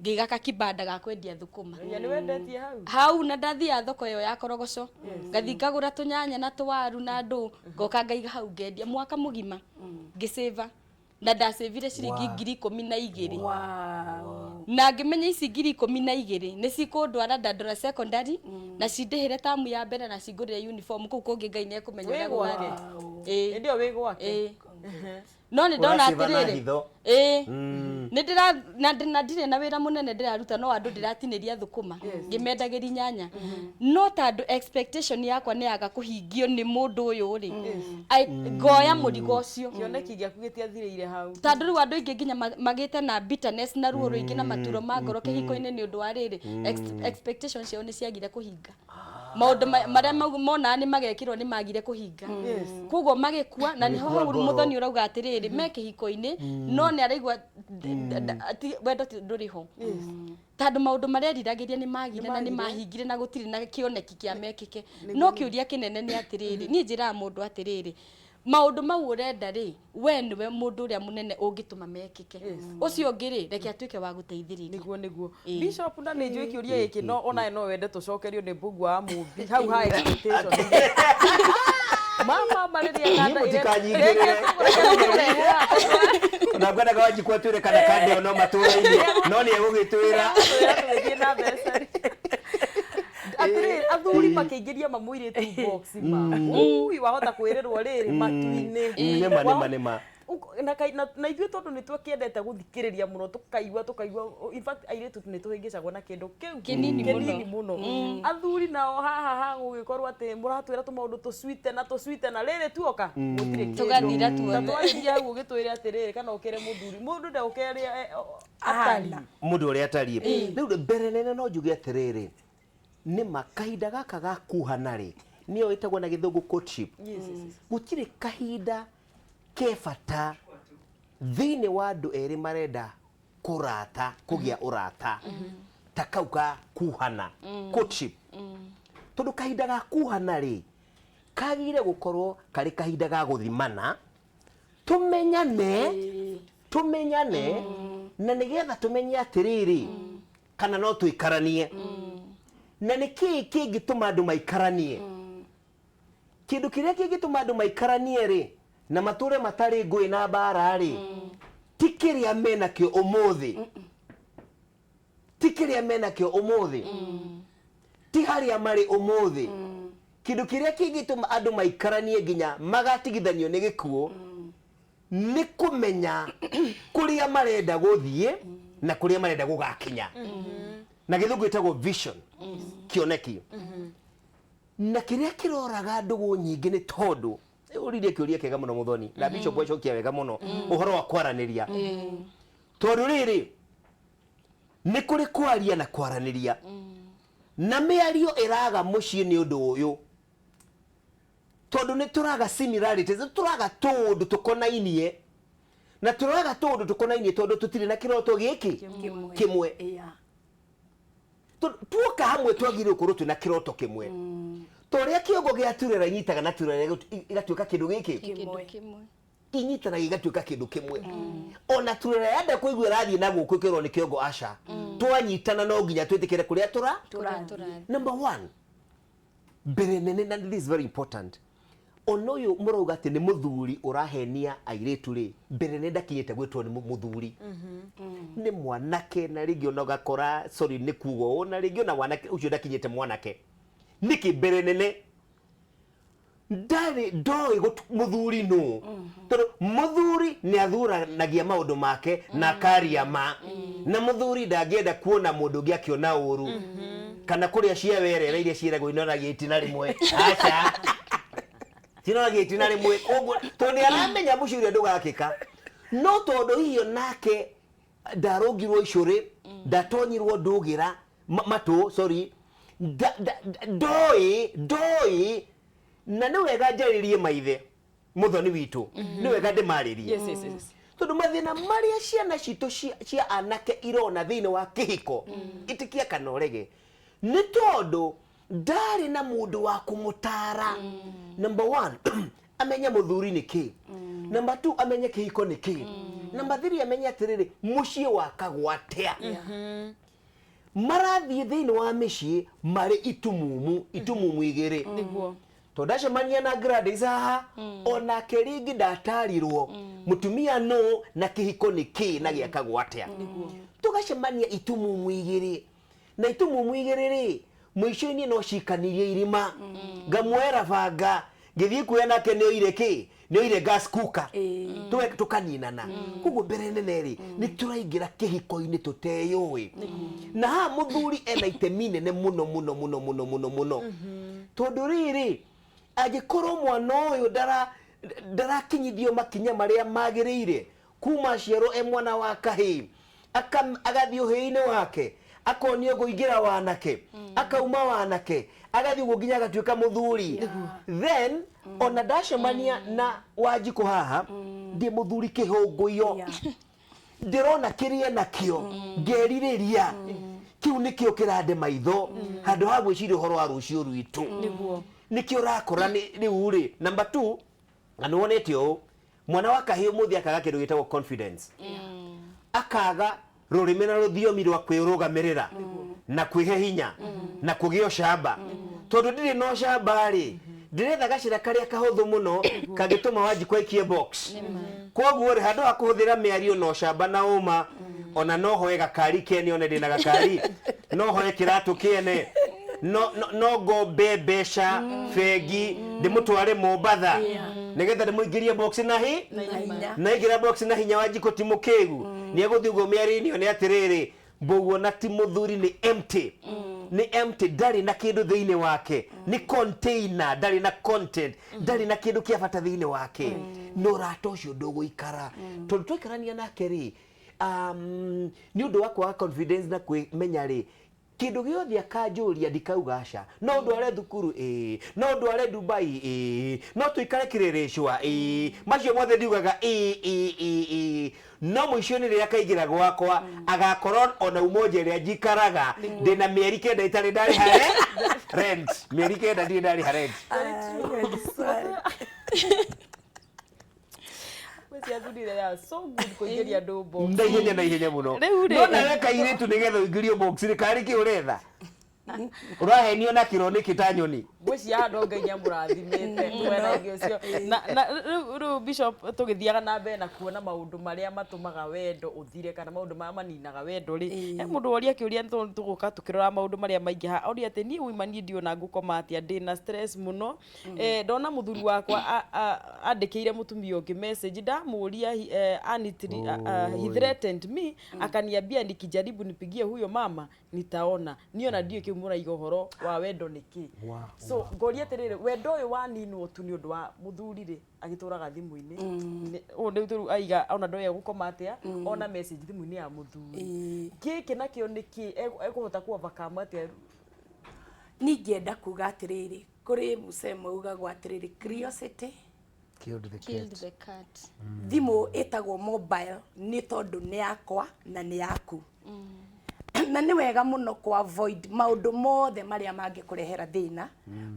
ngĩiga kakibanda ga kwendia thũkũma. Ya nĩ wendetie hau. Hau, na ndathiaga thoko ĩyo ya Korogoco, ngathi ngagũra tũnyanya na tũwaru na ndũ, ngoka ngaiga hau, ngendia mwaka mũgima, ngĩcĩva, na ndacĩvire ciringi 12,000. Na ngĩmenya ici 12,000 nĩ cikũndwara Dandora Secondary na cindĩhĩre tamu ya mbere na cingũrĩre uniform. Kũu kũngĩ Ngai nĩ ekũmenya ũrĩa Wĩ gwake? gũgathiĩ. Ĩĩ. Hĩndĩ ĩyo wĩ gwake? Ĩĩ, no nĩ ndona Ũracĩva na atĩrĩrĩ, hitho. Ĩĩ, nĩ ndĩra na ndirĩ na wĩra mũnene ndĩraruta, no andũ ndĩratinĩria thũkũma, ngĩmendagĩria nyanya, no tondũ expectation yakwa nĩ yaga kũhingio nĩ mũndũ ũyũ rĩ, ngoya mũrigo ũcio. Kĩoneki gĩaku gĩtiathirĩire hau. Tondũ rĩu andũ aingĩ nginya magĩte na bitterness na ruo rũingĩ na maturo ma ngoro kĩhiko-inĩ nĩ ũndũ wa rĩrĩ, expectation ciao nĩ ciagire kũhinga, maũndũ marĩa monaga nĩ magekĩrwo nĩ magire kũhinga, koguo magĩkua na nĩho Magĩkua hau ngoro. Mũthoni ũrauga atĩrĩrĩ, me kĩhiko-inĩ no nĩ araigua wendo ndũrĩ ho, tondũ maũndũ marĩa eriragĩria nĩ magire na nĩ mahingire na gũtirĩ na kĩoneki kĩa mekĩke. No kĩũria kĩnene nĩ atĩrĩrĩ, niĩ njĩraga mũndũ atĩrĩrĩ, maũndũ mau ũrenda rĩ, we nĩwe mũndũ ũrĩa mũnene ũngĩtũma mekĩke. Ũcio ũngĩ rĩ, reke atuĩke wa gũteithĩrĩria. Nĩguo. Bishop, na nĩ njũĩ kĩũria gĩkĩ, no onawe no wende tũcokerio nĩ mbũgua wa mũmbi hau ha expectation. Mama marĩrĩa Niĩ mũtikanyingĩrĩre. Na ngwendaga Wanjikũ atwĩre kana kanda ĩyo no matũra-inĩ, no nĩ egũgĩtwĩra. Tũgĩthiĩ na mbeca atĩrĩrĩ, athuri makĩingĩria mamũirĩtu box ma ui, wahota kwĩrĩrwo rĩrĩ matu-inĩ. Nĩma, nĩma, nĩma. Na na ithuĩ tondũ nĩ twakĩendete gũthikĩrĩria mũno, tũkaigua tũkaigua, in fact airĩtu nĩ tũhĩngĩcagwo na kĩndũ kĩu Kĩnini mũno. Kĩnini mũno. Athuri nao haha ha gũgĩkorwo atĩ mũratwĩra tũmaũndũ tũcwite na tũcwite, na rĩrĩ tuoka gũtirĩ kĩndũ. Tũgathira Ta tuothe. twarĩria hau ũgĩtwĩre atĩrĩrĩ, kana ũkĩre mũthuri, mũndũ ndegũkĩre atariĩ. Mũndũ ũrĩa atariĩ rĩu mbere nene, no njuge atĩrĩrĩ, nĩma kahinda gaka ga kuhana rĩ, nĩyo ĩtagwo na Gĩthũngũ courtship. Gũtirĩ kahinda ke bata thĩinĩ wa andũ erĩ marenda kũrata, kũgĩa ũrata, ta kau ga kuhana, courtship, tondũ kahinda ga kuhana rĩ, kagĩrĩire gũkorwo karĩ kahinda ga gũthimana, tumenyane, tumenyane, na nĩgetha tũmenye atĩrĩrĩ, kana no tũikaranie, na nĩ kĩĩ kĩngĩtũma andũ maikaranie. Kĩndũ kĩrĩa kĩngĩtũma andũ maikaranie rĩ, na matũre matarĩ ngũĩ na mbara rĩ, ti kĩrĩa menakĩo ũmũthĩ, ti kĩrĩa menakĩo ũmũthĩ, ti harĩa marĩ ũmũthĩ. Kĩndũ kĩrĩa kĩngĩtũma andũ maikaranie nginya magatigithanio nĩ gĩkuũ nĩ kũmenya kũrĩa marenda gũthiĩ na kũrĩa marenda gũgakinya. Na Gĩthũngũ ĩtagwo vision, kĩoneki. Na kĩrĩa kĩroraga ndũgũ nyingĩ nĩ tondũ ũririe kĩũria kĩega mũno, Mũthoni, na Bishop acokia wega mũno ũhoro wa kwaranĩria, tondũ rĩrĩ, nĩ kũrĩ kwaria na kwaranĩria, na mĩario ĩraga mũciĩ nĩ ũndũ ũyũ, tondũ nĩ tũraga similarities, nĩ tũraga tũũndũ tũkonainie, na tũraga tũũndũ tũkonainie tondũ tũtirĩ na kĩroto gĩkĩ kĩmwe. Tondũ tuoka hamwe twagĩrĩirwo gũkorwo twĩna kĩroto kĩmwe, ta ũrĩa kĩongo gĩa turera inyitaga na turera igatuĩka kĩndũ gĩkĩ. Kĩndũ kĩmwe. Inyitanaga igatuĩka kĩndũ kĩmwe. Ona turera yenda kũigua ĩrathiĩ na gũkũ, ĩkerwo nĩ kĩongo, aca, twanyitana no nginya twĩtĩkĩre kũrĩa tũra. Kũrĩa tũrathiĩ. Number one, mbere nene, na this is very important, ona ũyũ mũrauga atĩ nĩ mũthuri ũrahenia airĩtu rĩ, mbere nene ndakinyĩte gwĩtwo nĩ mũthuri, nĩ mwanake. Na rĩngĩ ona ũgakora, sorry nĩ kuga ũũ, na rĩngĩ ona mwanake ũcio ndakinyĩte mwanake. Nĩkĩ? Mbere nene ndarĩ ndoĩ mũthuri nũ, tondũ mũthuri nĩ athuranagia maũndũ make na akaria ma, na mũthuri ndangĩenda kuona mũndũ ũngĩ akĩona ũru kana kũrĩa cia werera iria ciĩragwo inoragia itina rĩmwe. Aca, cinoragia itina rĩmwe. Koguo tondũ nĩ aramenya mũciĩ ũrĩa ndũgakĩka, no tondũ hihi onake ndarũngirwo icũrĩ, ndatonyirwo ndũgĩra matũ, sorry, ndoĩ ndoĩ. Na nĩ wega njarĩrie maithe Mũthoni witũ, nĩ wega ndĩmarĩrie, tondũ mathĩna marĩa ciana citũ cia anake irona thĩinĩ wa kĩhiko, ĩtĩkia kana ũrege, nĩ tondũ ndarĩ na mũndũ wa kũmũtara. Number one, amenye mũthuri nĩ kĩ. Number two, amenye kĩhiko nĩ kĩ. Number three, amenye atĩrĩrĩ, mũciĩ wakagwo atĩa. Marathiĩ thĩinĩ wa mĩciĩ marĩ itumumu, itumumu igĩrĩ, tondũ ndacemania na Gladys haha, onake rĩngĩ ndatarirwo mũtumia nũ na kĩhiko nĩ kĩ na gĩakagwo atĩa. Tũgacemania itumumu igĩrĩ, na itumumu igĩrĩ rĩ, mũico-inĩ no cikanirie irima. Ngamuoera banga, ngĩthiĩ kuoya nake nĩ oire kĩ, nĩ oire gas cooker. Tũkaninana. Koguo mbere nene rĩ, nĩ tũraingĩra kĩhiko-inĩ tũteyũĩ. Na haha mũthuri ena itemi nene mũno mũno mũno mũno mũno mũno, tondũ rĩrĩ, angĩkorwo mwana ũyũ ndarakinyithio makinya marĩa magĩrĩire kuma aciarwo e mwana wa kahĩĩ, agathiĩ ũhĩĩ-inĩ wake, akonio kũingĩra wanake, akauma wanake, agathiĩ ũguo nginya agatuĩka mũthuri, then ona ndacemania na Wanjikũ haha, ndĩ mũthuri kĩhũngũiyo, ndĩrona kĩrĩa nakĩo ngerirĩria, kĩu nĩkĩo kĩrande maitho handũ ha gwĩciria ũhoro wa rũciũ rwitũ. Nĩkĩo ũrakora rĩu rĩ, number two, na nĩ wonete ũũ, mwana wa kahĩĩ ũmũthĩ akaga kĩndũ gĩtagwo confidence, akaga rũrĩmĩ na rũthiomi rwa kwĩrũgamĩrĩra na kwĩhe hinya na kũgĩa ũcamba. Tondũ ndirĩ na ũcamba rĩ, ndĩretha gacĩra karĩa kahũthũ mũno kangĩtũma Wanjikũ aikie box. Koguo rĩ, handũ ha kũhũthĩra mĩario na ũcamba na ũma, ona no hoe gakari kene, one ndĩna gakari, no hoe kĩratũ kĩene, no ngombe mbeca bengi ndĩmũtware Mombatha. Nĩgetha ndĩmũingĩrie box na hi na ingĩra box na hinya. Wanjikũ ti mũkĩgu, nĩ egũthiĩ ũguo mĩario-inĩ nĩ atĩrĩrĩ, mboguo na ti mũthuri, nĩ empty, nĩ empty, ndarĩ na kĩndũ thĩinĩ wake, nĩ container, ndarĩ na content, ndarĩ na kĩndũ kĩa bata thĩinĩ wake. Na ũrata ũcio ndũgũikara, tondũ twaikarania nake rĩ, nĩ ũndũ wa kwaga confidence na kwĩmenya rĩ, kĩndũ gĩothe akanjũria ndikauga aca. No ndware thukuru? Ĩĩ. No ndware Dubai? Ĩĩ. No tũikare Kĩrĩrĩcwa? Ĩĩ. Macio mothe ndiugaga ĩĩ, ĩĩ, ĩĩ, ĩĩ. No mũico-inĩ rĩrĩa akaingĩra gwakwa, agakorwo ona umoja ĩrĩa njikaraga ndĩna mĩeri 9 itarĩ ndarĩha rent, mĩeri 9 ndirĩ ndarĩha rent. Gwĩcia athuri they are so good kũingĩria andũ box. Na ihenya, na ihenya mũno. Rĩu rĩ- No nawe kairĩtu, nĩgetha ũingĩrio box rĩ, karĩ kĩ ũretha? Ũrahenio na kĩro nĩkĩ ta nyoni? Ngwĩciria handũ Ngai nĩ amũrathimĩte mwena-inĩ ũcio. Na rĩu Bishop, tũgĩthiaga na mbere na kuona maũndũ marĩa matũmaga wendo ũthire kana maũndũ marĩa maninaga wendo rĩ, he mũndũ woria kĩũria, nĩ tũgũka tũkĩrora maũndũ marĩa maingĩ haha, oria atĩ niĩ uma niĩ ndiona ngũkoma atĩa, ndĩna stress mũno. Ndona mũthuri wakwa andĩkĩire mũtumia ũngĩ message, ndamũria he threatened me, akaniambia nikijaribu nipigie huyo mama nitaona. Niĩ ona ndiũĩ kĩu mũraiga ũhoro wa wendo nĩ kĩ. So ngoria atĩrĩrĩ, wendo ũyũ waninwo tu nĩ ũndũ wa mũthuri rĩ agĩtũraga thimũ-inĩ. Ũũ nĩ rĩu aiga ona ndoĩ egũkoma atĩa ona message thimũ-inĩ ya mũthuri. Gĩkĩ nakĩo nĩ kĩ ekũhota ku overcome atĩa? Ningĩenda kuga atĩrĩrĩ, kũrĩ mũcemo ugagwo atĩrĩrĩ, "Curiosity killed the killed cat." The cat. Thimũ ĩtagwo mobile nĩ tondũ nĩ yakwa na nĩ yaku, na nĩ wega mũno ku avoid maũndũ mothe marĩa mangĩkũrehera thĩna,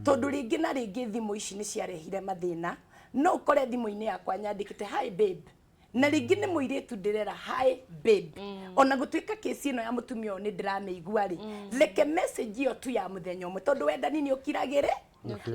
tondũ rĩngĩ na rĩngĩ thimũ ici nĩ ciarehire mathĩna. No ũkore thimũ-inĩ yakwa nyandĩkĩte, "Hi babe," na rĩngĩ nĩ mũirĩtu ndĩrera, "Hi babe." Ona gũtuĩka kĩsi ĩno ya mũtumia ũyũ nĩ ndĩramĩigua rĩ, reke message ĩyo tu ya mũthenya ũmwe, tondũ wendani nĩ ũkiragĩre.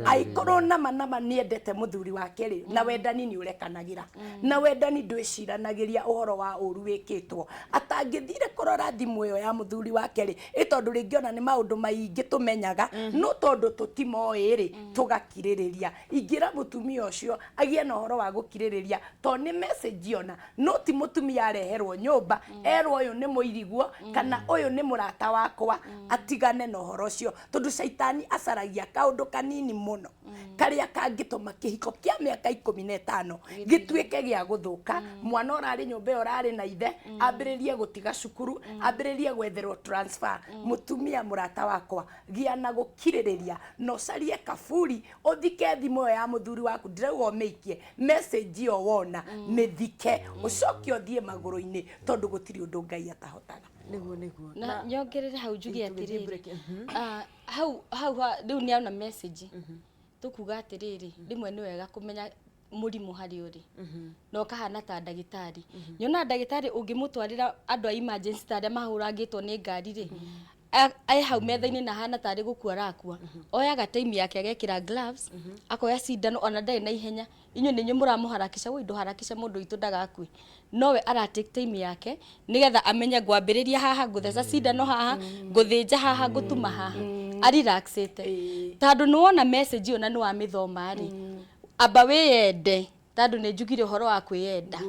Aikorwo nama nama nĩendete mũthuri wake rĩ, na wendani nĩ ũrekanagĩra, na wendani ndwĩciranagĩria ũhoro wa ũru wĩkĩtwo. Atangĩthire kũrora thimũ ĩyo ya mũthuri wake rĩ, ĩ tondũ rĩngĩ ona nĩ maũndũ maingĩ tũmenyaga, no tondũ tũtimoĩ rĩ, tũgakirĩrĩria. Ingĩra mũtumia ũcio agĩe na ũhoro wa gũkirĩrĩria, tondũ nĩ message ona no ti mũtumia areherwo nyũmba erwo ũyũ nĩ mũiriguo kana ũyũ nĩ mũrata wakwa, atigane na ũhoro ũcio, tondũ caitani acaragia kaũndũ kanini mũno karĩa kangĩtũma kĩhiko kĩa mĩaka 15 gĩtuĩke gĩa gũthũka. Mwana ũrarĩ nyũmba ĩyo ũrarĩ na ithe ambĩrĩrie gũtiga cukuru, ambĩrĩrie gwetherwo transfer. Mũtumia mũrata wakwa, gĩa na gũkirĩrĩria na ũcarie kaburi ũthike thimũ ĩyo ya mũthuri waku. Ndirauga ũmĩikie, message ĩyo wona mĩthike, ũcoke ũthiĩ magũrũ-inĩ, tondũ gũtirĩ ũndũ Ngai atahotaga. Nĩguo. Na nyongerere hau njuge Tũgĩthiĩ atĩrĩrĩ, break. Hau hau rĩu nĩ ona message, tũkuga atĩrĩrĩ, rĩmwe nĩ wega kũmenya mũrimũ harĩa ũrĩ na ũkahana ta ndagĩtarĩ. Nyonaga ndagĩtarĩ ũngĩmũtwarĩra andũ a emergency ta arĩa mahũrangĩtwo nĩ ngari rĩ, e hau metha-inĩ na hana tarĩ gũkua arakua, oyaga time yake, agekĩra gloves, akoya cindano, ona ndarĩ na ihenya. Inyuĩ nĩ inyuĩ mũramũharakisha, woi ndũharakishe mũndũ witũ ndagakue, nowe ara take time yake nigetha amenye ngwambĩrĩria haha, ngũtheca cindano haha, ngũthĩnja haha, ngũtuma haha, arelaxĩte, tondũ nĩ wona message ĩyo na nĩ wamĩthoma rĩ, amba wĩyende, tondũ nĩ njugire ũhoro wa kwĩyenda.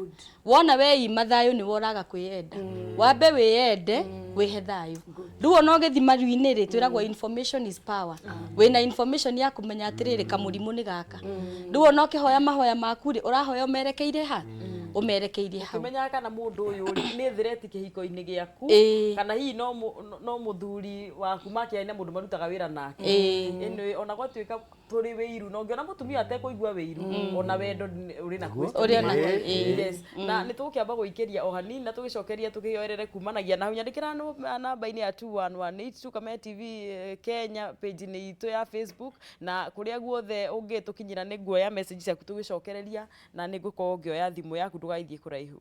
Wona weima thayũ nĩ woraga kwĩyenda. Wambe wĩyende, wĩhe thayũ. Rĩu ona ũgĩthi maru-inĩ rĩ, twĩragwo information is power. Wĩna information ya kũmenya atĩrĩrĩ, kamũrimũ nĩ gaka. Rĩu ona ũkĩhoya mahoya maku rĩ, ũrahoya ũmerekeire ha? Ũmerekeirie hau. Ũkĩmenyaga kana mũndũ ũyũ rĩ nĩ threat kĩhiko-inĩ gĩaku, kana hihi no mũthuri waku makĩaria na mũndũ marutaga wĩra nake. Anyway, ona gwatuĩka tũrĩ wĩiru, na ũngĩona mũtumia atekũigua wĩiru, ona wendo ũrĩ na question Ũrĩ ona mark. Yes. Na nĩ tũgũkĩamba gũikĩria o hanini na tũgĩcokeria tũkĩoerere kumanagia na hau. Nyandĩkĩra namba-inĩ ya 21182 Kameme TV Kenya, page-inĩ itũ ya Facebook na kũrĩa guothe ũngĩtũkinyĩra, nĩ nguoya message ciaku tũgĩcokereria, na nĩ ngũkorwo ngĩoya thimũ yaku. Ndũgaithiĩ kũraihu.